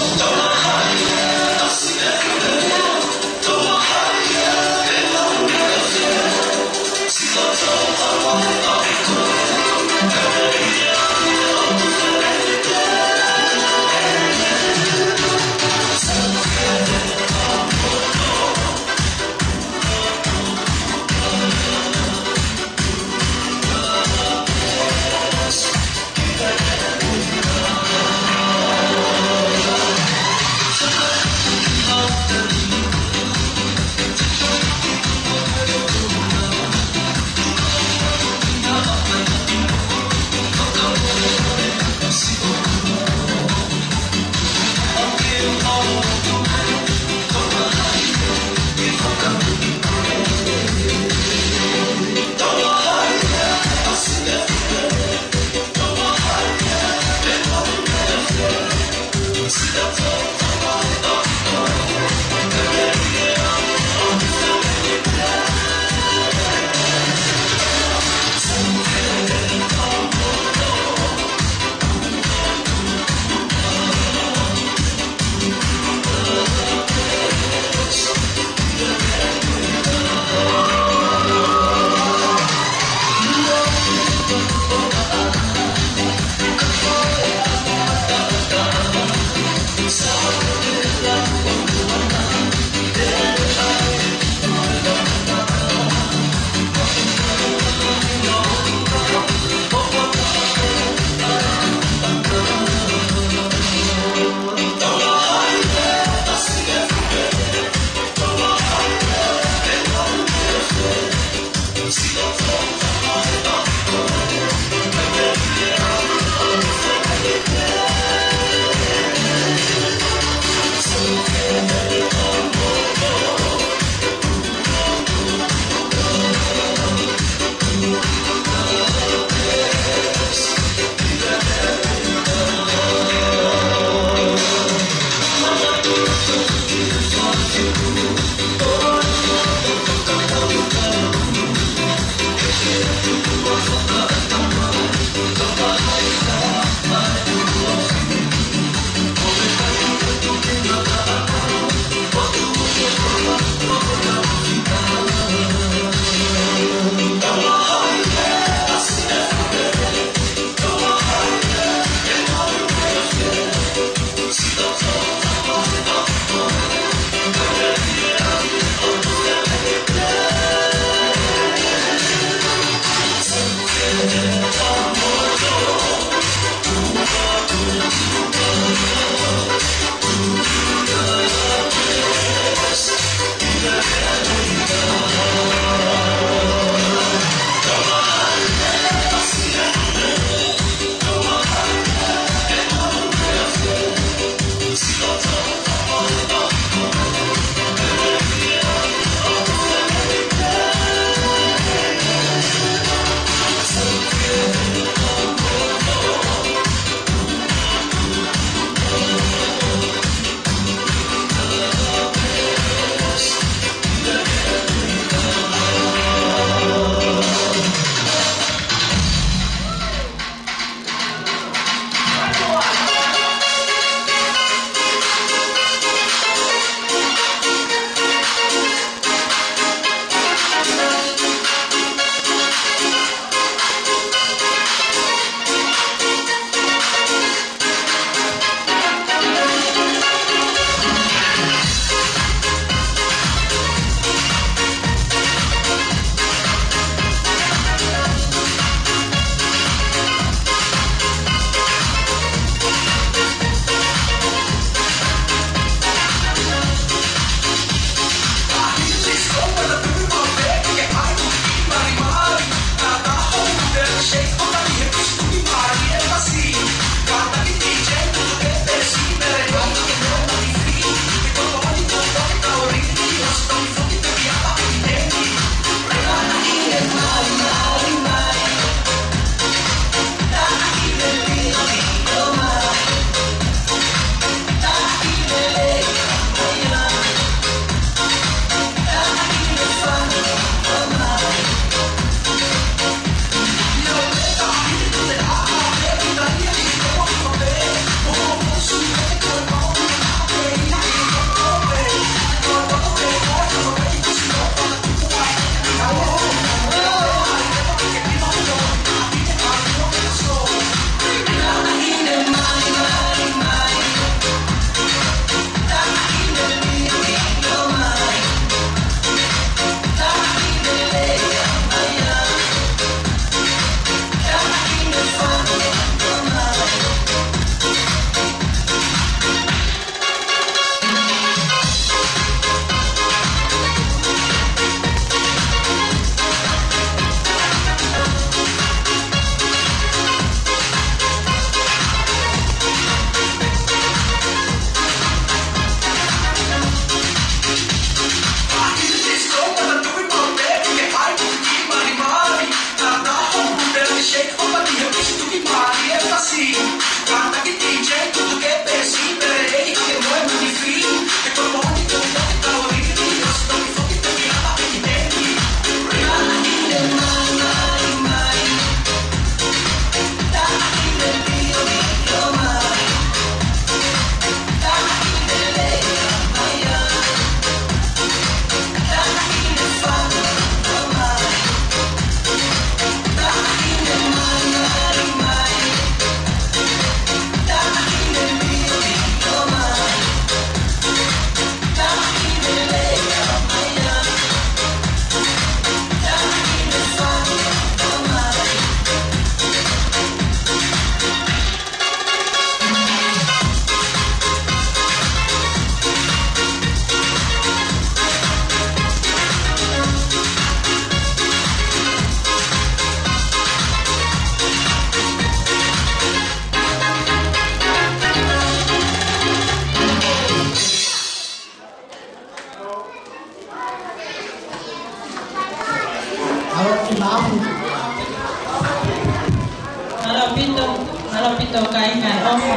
Mālō ʻaupito kāinga ʻofa.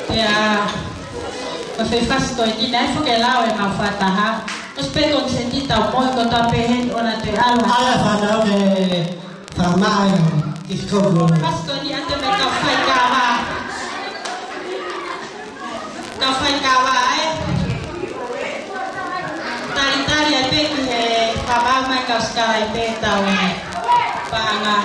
Pea ko e fefasi ko eni naʻe foki e lau ʻemau fakataha. ʻOsi pē ko e seti tau mohe kotoa pē heni ʻo na te ʻalu. ʻAi fānau ke fakamaʻa e kisikolo. Fasi ko eni ʻa e meʻa kau faikava. Kau faikava ē. Talitali ai pē ki he fakamaʻa mai kau sikalaipe tau paʻanga.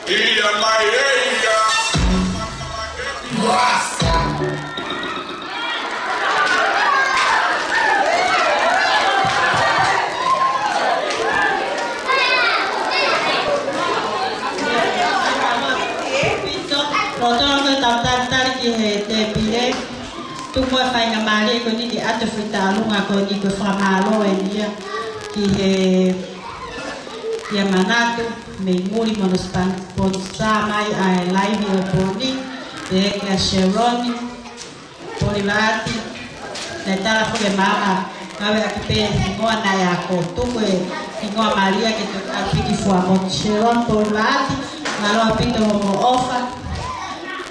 Ia mai e ia. Lotoloto tau talitali ki he tēpile. Tuku muʻa e faingamālie ko eni ke ʻoatu e foʻi tauʻolunga ko eni ko e fakamālō eni ia ki he, ia Manatu, mei muli mo hono span-, sponsor mai ʻa e laivi ʻo e pō ni, pehē kia Sheroni Polivaati, naʻe tala foki ʻe Mama, ngāueʻaki pē hingoa naʻe ako, tuku e hingoa Malia ke toki ʻalu pē ki Fuaʻamotu. Sheroni Polivaati, mālō ʻaupito hoʻomo ʻofa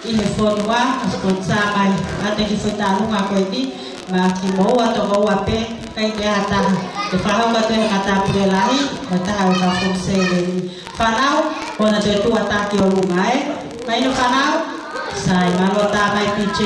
ʻi he fonua, ʻo sponsor mai ʻa e kiʻi foʻi tauʻolunga ko eni, maʻa kimoua toko ua pē, ʻikai ke ʻi ai ha taha. ʻE fakahoko atu ʻe he matāpule lahi, mo e taha ʻo e kau fong sēveni. Fānau, ʻoua naʻa toe tuʻu ʻatā ki ʻolunga, ē? Mahino fānau? Sai, mālō tā mai P J.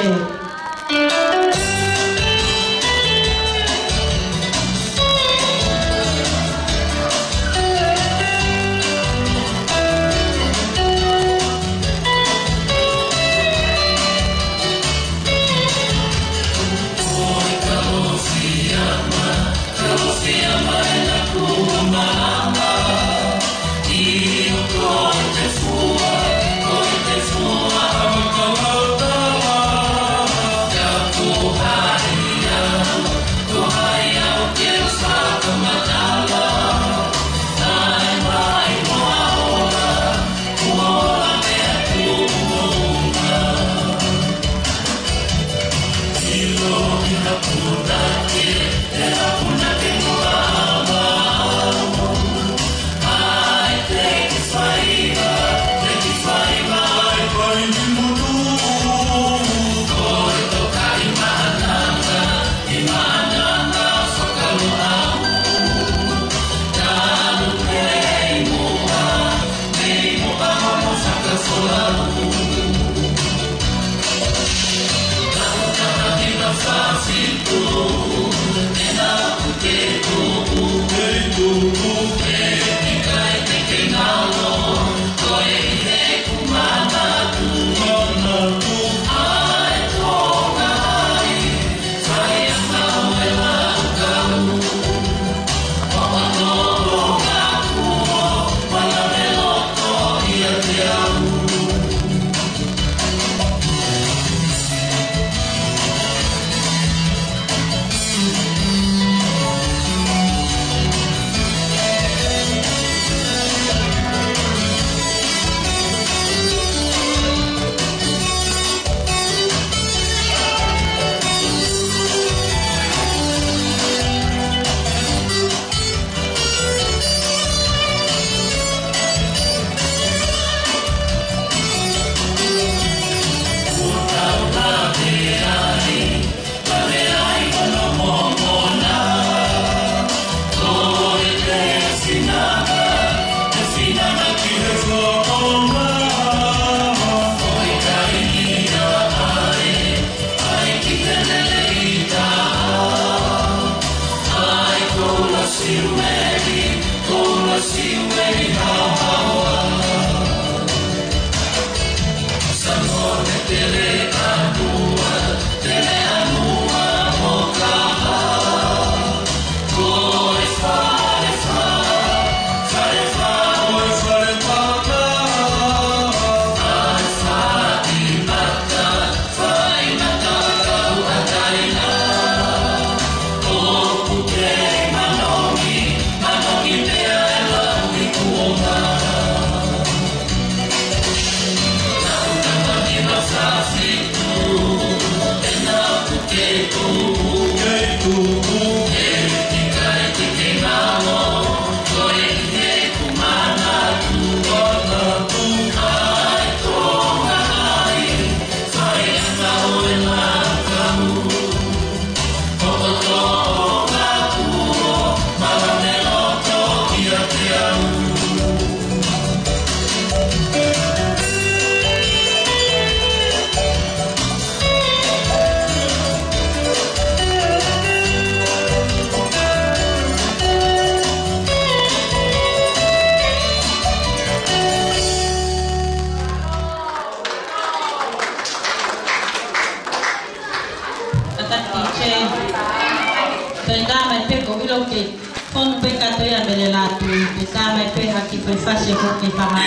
Kātaki Che. Pea tā mai pē ko ʻilo ke fonu pē kātoa ia mei he lātū. Pea tā mai pē ha kiʻi fai fasi ko ke fahā.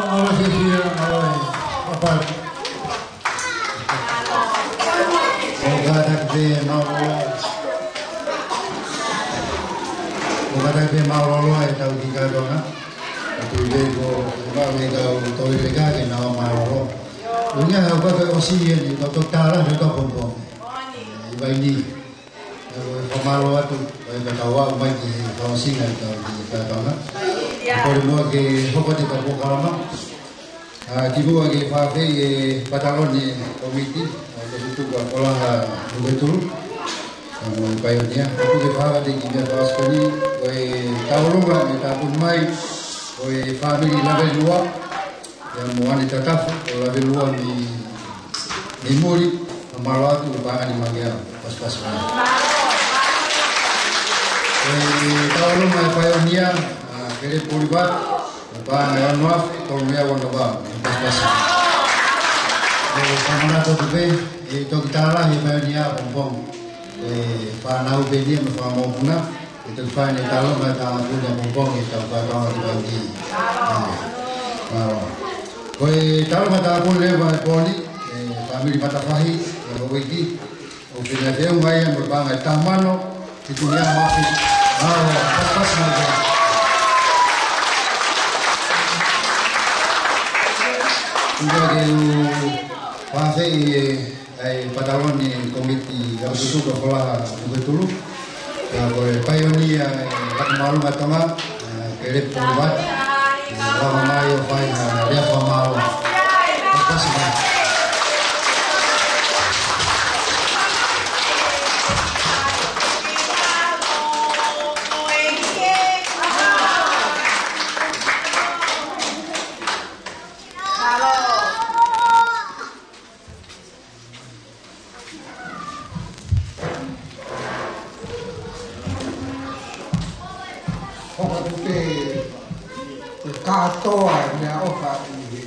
Mālō fiefia, mālō e papa. ʻOku kātaki pē mālō. ʻOku kātaki pē mālōlō e tau ki kātoanga. ʻOku ʻi ai pē ko e mau e tau toe pē ka ke nau mālōlō. ʻUhinga he ʻoku ʻosi ia ni tau tau tālā he tau pongipongi. ʻI Vainī. ʻOku ou fakamālō atu, ʻoku ou kau atu mai ki he fakaʻosinga ʻetau ki he kātoanga. Kole muʻa ke hoko atu e polokalama. ʻA, kimuʻa ke fakaafeʻi e pataloni kōmiti, ʻa, ʻa e Tutuka Folaha Nuketulu. ʻA, mo e paionia. ʻOku ke fakafeʻiloaki ki he meʻa fakaʻosi ko eni, ʻo e tauʻolunga, ʻe tāpuni mai, ʻo e fāmili Lavelua. ʻIa mo ʻAne Tatafu, ʻo Lavelua mei, mei muli, ʻo mālō atu, ʻo paʻanga ʻe nima ngeau, pasipasi mai. ʻE, tauʻolunga e paionia, ʻa, Kelepu Polivatu, ʻo paʻanga ʻe ono afe, tolu ngeau ono vā, pasipasi mai. ʻE, fakamanatu atu pē, ʻe toki tālā he paionia pongipongi. ʻE, fānau pē eni mo e fanga mokopuna. ʻE toki fai ʻene tauʻolunga tāpuni ʻapongipongi ʻetau kātoanga ki Vainī. ʻA, mālō. Ko e tauʻolunga tāpuni leva e pō ni, ʻe fāmili Matafahi, ʻe Houʻeiki, ʻoku fina feʻunga ia mo e paʻanga ʻe taha mano, fitu ngeau mo e afe. Mālō, pasipasi mai. ʻOku ou fakafeʻiloaki e ʻa e pataloni kōmiti ʻa e Tutuka Folaha Nuketulu. ʻIa ko e paionia e Fakamalunga Tonga, ʻa, Kelepu Polivatu. ʻIa, lava mai ʻo fai ha lea fakamālō. Pasipasi mai. Hoko atu pē, ko e kātoa e meʻaʻofa ʻi he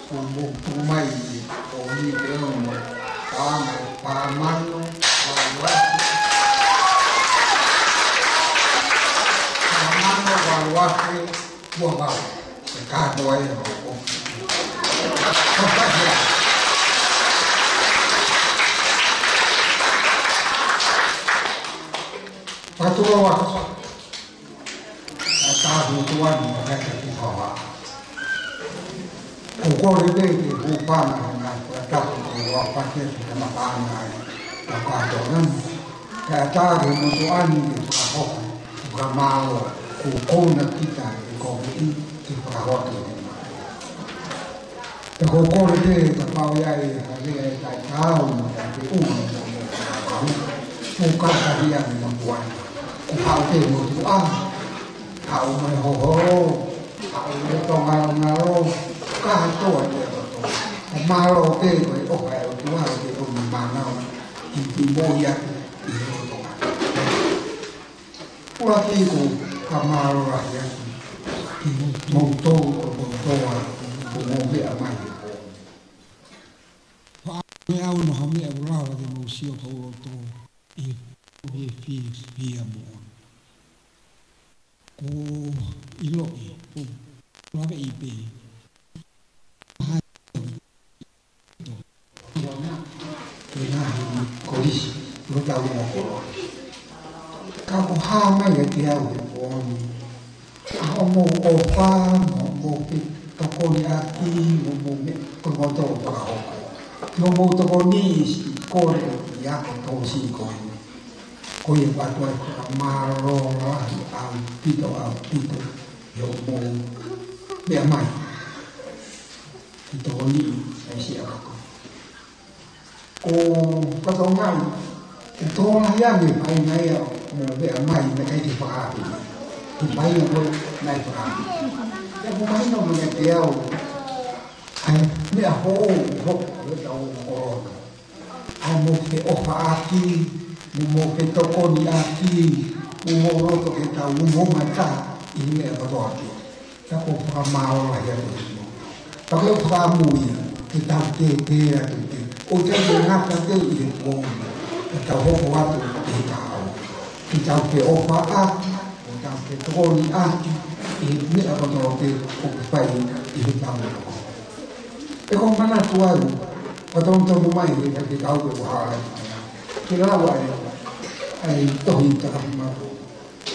kumu, kumu mai ʻo ni pe ono, paʻanga ʻe fā mano, valu afe, fā mano, valu afe, ua vā. ʻE kātoa e hoko. Fakatulou atu. ʻA e tāpuaki ʻa e kakai ʻo Tonga. ʻOku ou kole pē ke u hūfanga he ngaahi fakatapu kuo fakahoko ʻe he kamataʻanga ʻa e kātoanga ni. Kae ʻatā ki he motuʻa ni ke fakahoko, fakamālō, kuo kona kita ʻe he kōmiti ke fakahoko ʻa e meʻa. Pea ʻoku ou kole pē kapau ʻe ʻi ai ha lea ʻe taʻetaau mo taʻeteʻua mo e fakakaukau, mou kātaki ange mo tuʻa. Ko haʻu pē mo tuʻa, haʻu mo e hoholo, haʻu mo e tōngalongalo, kātoa pē ʻa e kotoa. Ko e mālō pē ko e ʻofa ʻa e ʻOtua ʻoku ne mānava ki he moʻui ʻa e ʻOtua. ʻUluaki ʻoku ou fakamālō lahi atu kimoutolu kotoa ʻoku mou meʻa mai he pō ni. Faʻa meʻa au ʻi ha meʻa ʻoku lava ke mou sio ki loto ʻi he fiefia moʻoni. Ko e ʻiloʻi, ʻoku ou laveʻi pē. Ke ngaahi kolisi, ʻo tau mo kolo. Ka ko e hā mai kiate au he pō ni, ʻa hoʻomou ʻofa, mo hoʻomou fetokoniʻaki, mo hoʻomou meʻa kotoa ʻoku fakahoko. Ke mou tokoni ʻi he siʻi kole ʻi he ako tōsī ko eni. Ko ia ʻoku ou fakamālō lahi ʻaupito, ʻaupito, ʻi hoʻomou meʻa mai. Ke tokoni ʻi he siʻi ako. ʻOku ou fatongia, ʻoku tō lahi ange e paʻanga ia ʻoku mou meʻa mai, naʻe ʻikai ke fakaafe. Ko e paʻanga ko ē naʻe fakaafe. Pea ʻoku mahino mai kiate au, ʻa e meʻa hou, hou, ʻo e tau ʻo kolo. ʻA hoʻomou feʻofaʻaki, mo hoʻomou fetokoniʻaki, mo hoʻomou loto ke tau umo mata ʻi he meʻa kotoa pē. Pea ʻoku ou fakamālō lahi atu kiate kimoutolu. Pea ko e fakaʻamu ia, ke tau tētē atu pē. ʻOku ʻikai ke ngata pē ʻi he pō ni, ke tau hoko atu ki he kahaʻu. Ke tau feʻofaʻaki, ʻo tau fetokoniʻaki, ʻi he meʻa kotoa pē ʻoku fai ʻi he taʻu. Pea ʻoku ou manatu au, ʻoku tau tonu mai he faifekau pē ʻoku hala ki ai. Ke lava ai, ʻa e tohi takahi mato.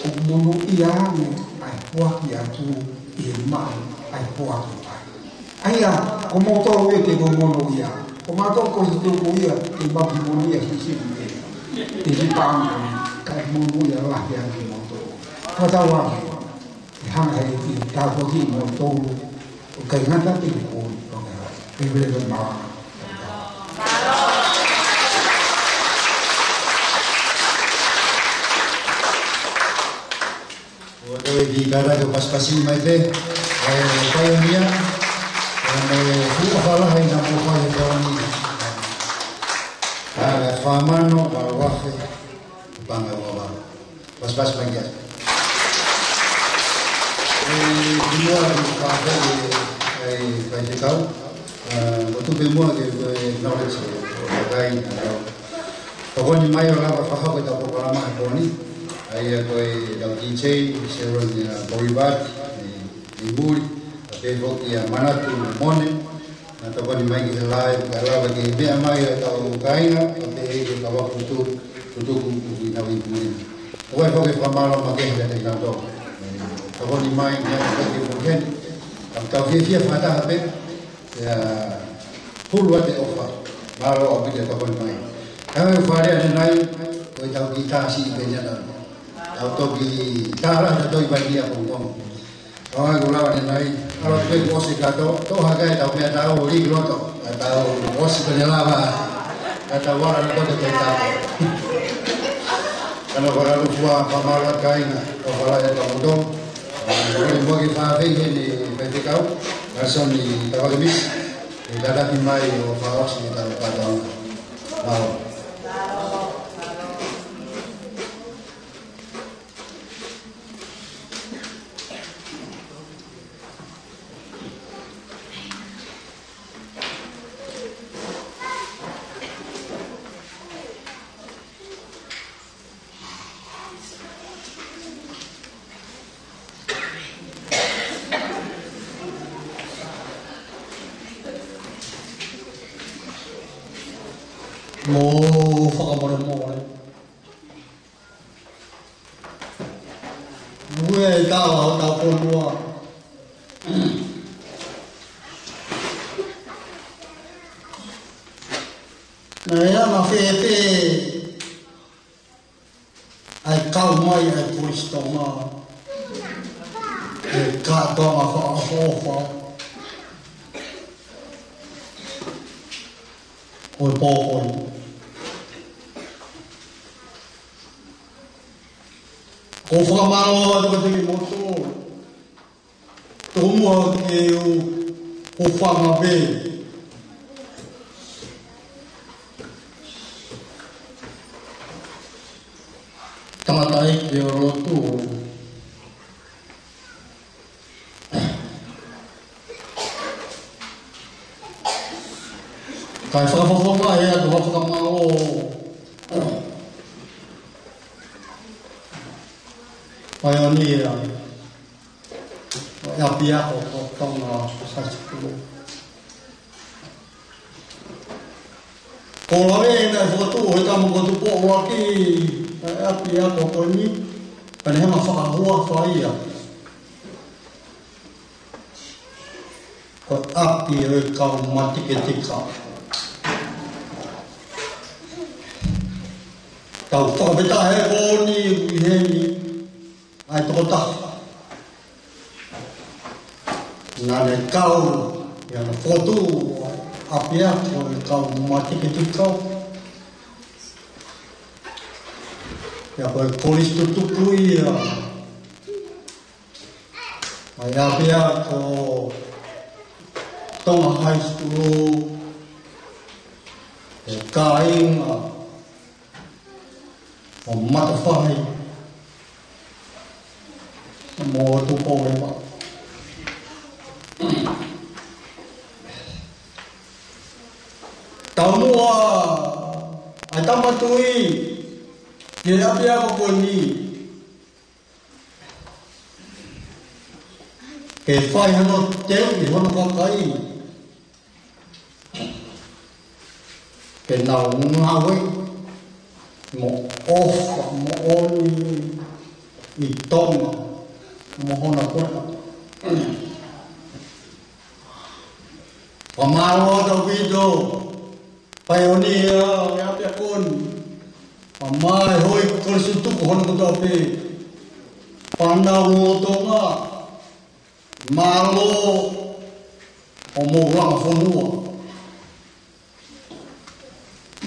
ʻOku monūʻia ange ʻa e foaki atu ʻi he maʻu ʻa e foaki pai. ʻA ia, ko moutolu ia te mou monūʻia. Ko mātou ko e tuku ia, ʻe mau kiʻi monūʻia siʻisiʻi pē. ʻE siʻi pāmu, kae monūʻia lahi ange moutolu. Ko tau ange, ʻe hanga he ʻEiki ʻo tāpuakiʻi moutolu, ʻo ʻikai ngata pē he kuo ʻi tonga. ʻE vele vele mā. ʻOku ou tui ʻe kātaki ʻo pasipasi mai pē, ʻa e paionia, ʻa e fuʻu ʻofa lahi naʻa mou fai he pō ni. ʻA e fāmano, ʻa e vahe, panga ua vā. Pasipasi mai kia. ʻE, ʻi muʻa ke fakaafeʻi e, e faifekau, ʻa, ʻoku tuku pē muʻa ke, ke acknowledge e, ʻo e kakai, ʻa, tokoni mai ʻo lava fakahoko ʻetau polokalama he pō ni, ʻa ia ko e tau D J, Sharon, ʻa, Boribati, ʻi, ʻi muli, ʻa pehē foki ʻa Manatu Mone, naʻe tokoni mai ki he live, kae lava ke meʻa mai ʻa e kau kāinga, ʻo pehē ki he kau ako tutuku, tutuku ʻoku nau ʻi muli. ʻOku ou fai foki e fakamālō makehe kiate kinautolu. Tokoni mai, meʻa ʻoku ke mou heni. Ka tau fiefia fakataha pē, ʻa, hulu atu e ʻofa. Mālō ʻaupito e tokoni mai. Ka ʻoku ou fakaʻamu ʻanenai, ko e tau kiʻi tā siʻi pē ia nā. Tau toki tā lahi ʻa e tohi Vainī ʻa Tonga. ʻOku ou lava ʻanenai, ʻalu atu pē kuo ʻosi kātoa, toʻo hake ʻetau meʻatau ʻo lī ki loto, ʻetau ʻosi pē ne lava, ʻetau ala na kote koe tāko. Ka naʻa ku fakalūkufua, fakamālō atu kāinga, ʻoku ou fakaʻamu atu kimoutolu. Mou kiʻi fakaafeʻi heni e faifekau, Nelson Tavake Misi, ke kātaki mai ʻo fakaʻosi ʻetau kātoanga. Mālō. Mou fakamolemole. Ue tau au tau konua. Naʻe anga fēfē ʻa e kau mai ʻa e Kolisi Tonga, ʻa e kātoanga fakaʻofoʻofa ʻo e pō ko eni. ʻOku ou fakamālō atu kiate kimoutolu. Tomuʻa ke u hūfanga pē. Tangataʻeiki ʻo e lotu. Kae fakafofonga atu ha fakamālō. Paionia ʻo e ʻapiako ko Tonga High School. Ko e lave ʻena e fokotuʻu ʻo e tama ko Tupou ʻaki ʻa e ʻapiako ko eni, pea ne hanga fakahuafa ia ko e ʻapi ʻo e kau matiketika. Tau fakafetaʻi he pō ni ʻi heni ʻa e tokotaha naʻa ne kau ʻi hano fokotuʻu ʻa e ʻapiako ʻo e kau matiketika. Pea ko e kolisi tutuku ia ʻa e ʻapiako Tonga High School, ʻa e kāinga ʻo Matafai mo Tupou Leva. Taumuʻa ʻa e Tama Tuʻi ki he ʻapiako ko eni. Ke fai hono teuʻi hono kakai, ke nau ngāue mo ʻofa moʻoni ʻi Tonga mo hona puleʻanga. Fakamālō ʻaupito, paionia ʻo e ʻapiako ni. Fakamālō e houʻeiki kolisi tuku hono kotoa pē. Fānau lolotonga, mālō hoʻomou langa fonua.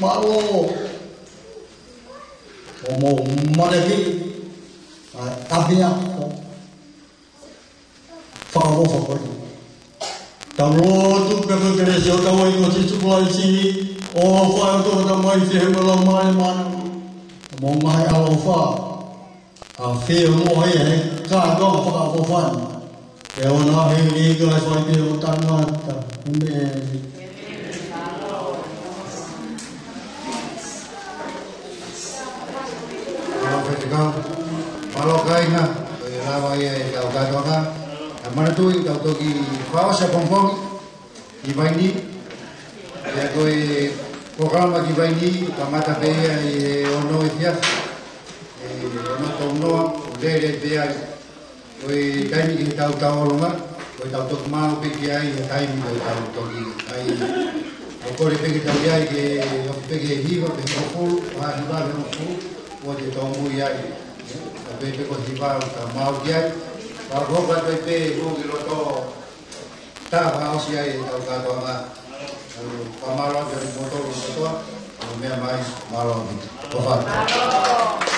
Mālō hoʻomou mateaki ʻa e ʻapiako fakaʻofoʻofa ko eni. Tau lotu pē ko e kelesi ʻa hotau ʻEiki ko Sīsū Kalaisi, ʻofa ʻa e ʻOtua ko e Tamai, feohi mo e Laumālie Māʻoniʻoni, mo e ngaahi ʻaloʻofa ʻa e feohi mo e kātoanga fakaʻofoʻofa ni. ʻE ʻoua naʻa hili ki ai fai pē ʻo taʻengata. ʻĒmeni. Mālō Faifekau. Mālō kāinga. Ko e lava ia ʻetau kātoanga. Ka manatuʻi, tau toki fakaʻosi ʻapongipongi ʻi Vainī. Pea ko e polokalama ki Vainī, kamata pē ia ʻi he ono efiafi, ʻi he ono tolu noa, ʻo lele pē ai. Ko e taimi ke tau tauʻolunga, ko e tau toki maʻu pē ki ai he taimi ko e tau toki ai. ʻOku kole pē ke tau ʻi ai ke ofi pē ki he hiva pe hongofulu, ʻo ha hiva pe hongofulu, ʻo te tau mui ai. Ka pē pē ko e hiva ʻoku tau maʻu ki ai. Pea ko ka pē pē hū ki loto, tā fakaʻosi ai ʻetau kātoanga. Fakamālō atu kiate kimoutolu kotoa, ʻo meʻa mai, mālō ʻaupito. ʻOfa atu.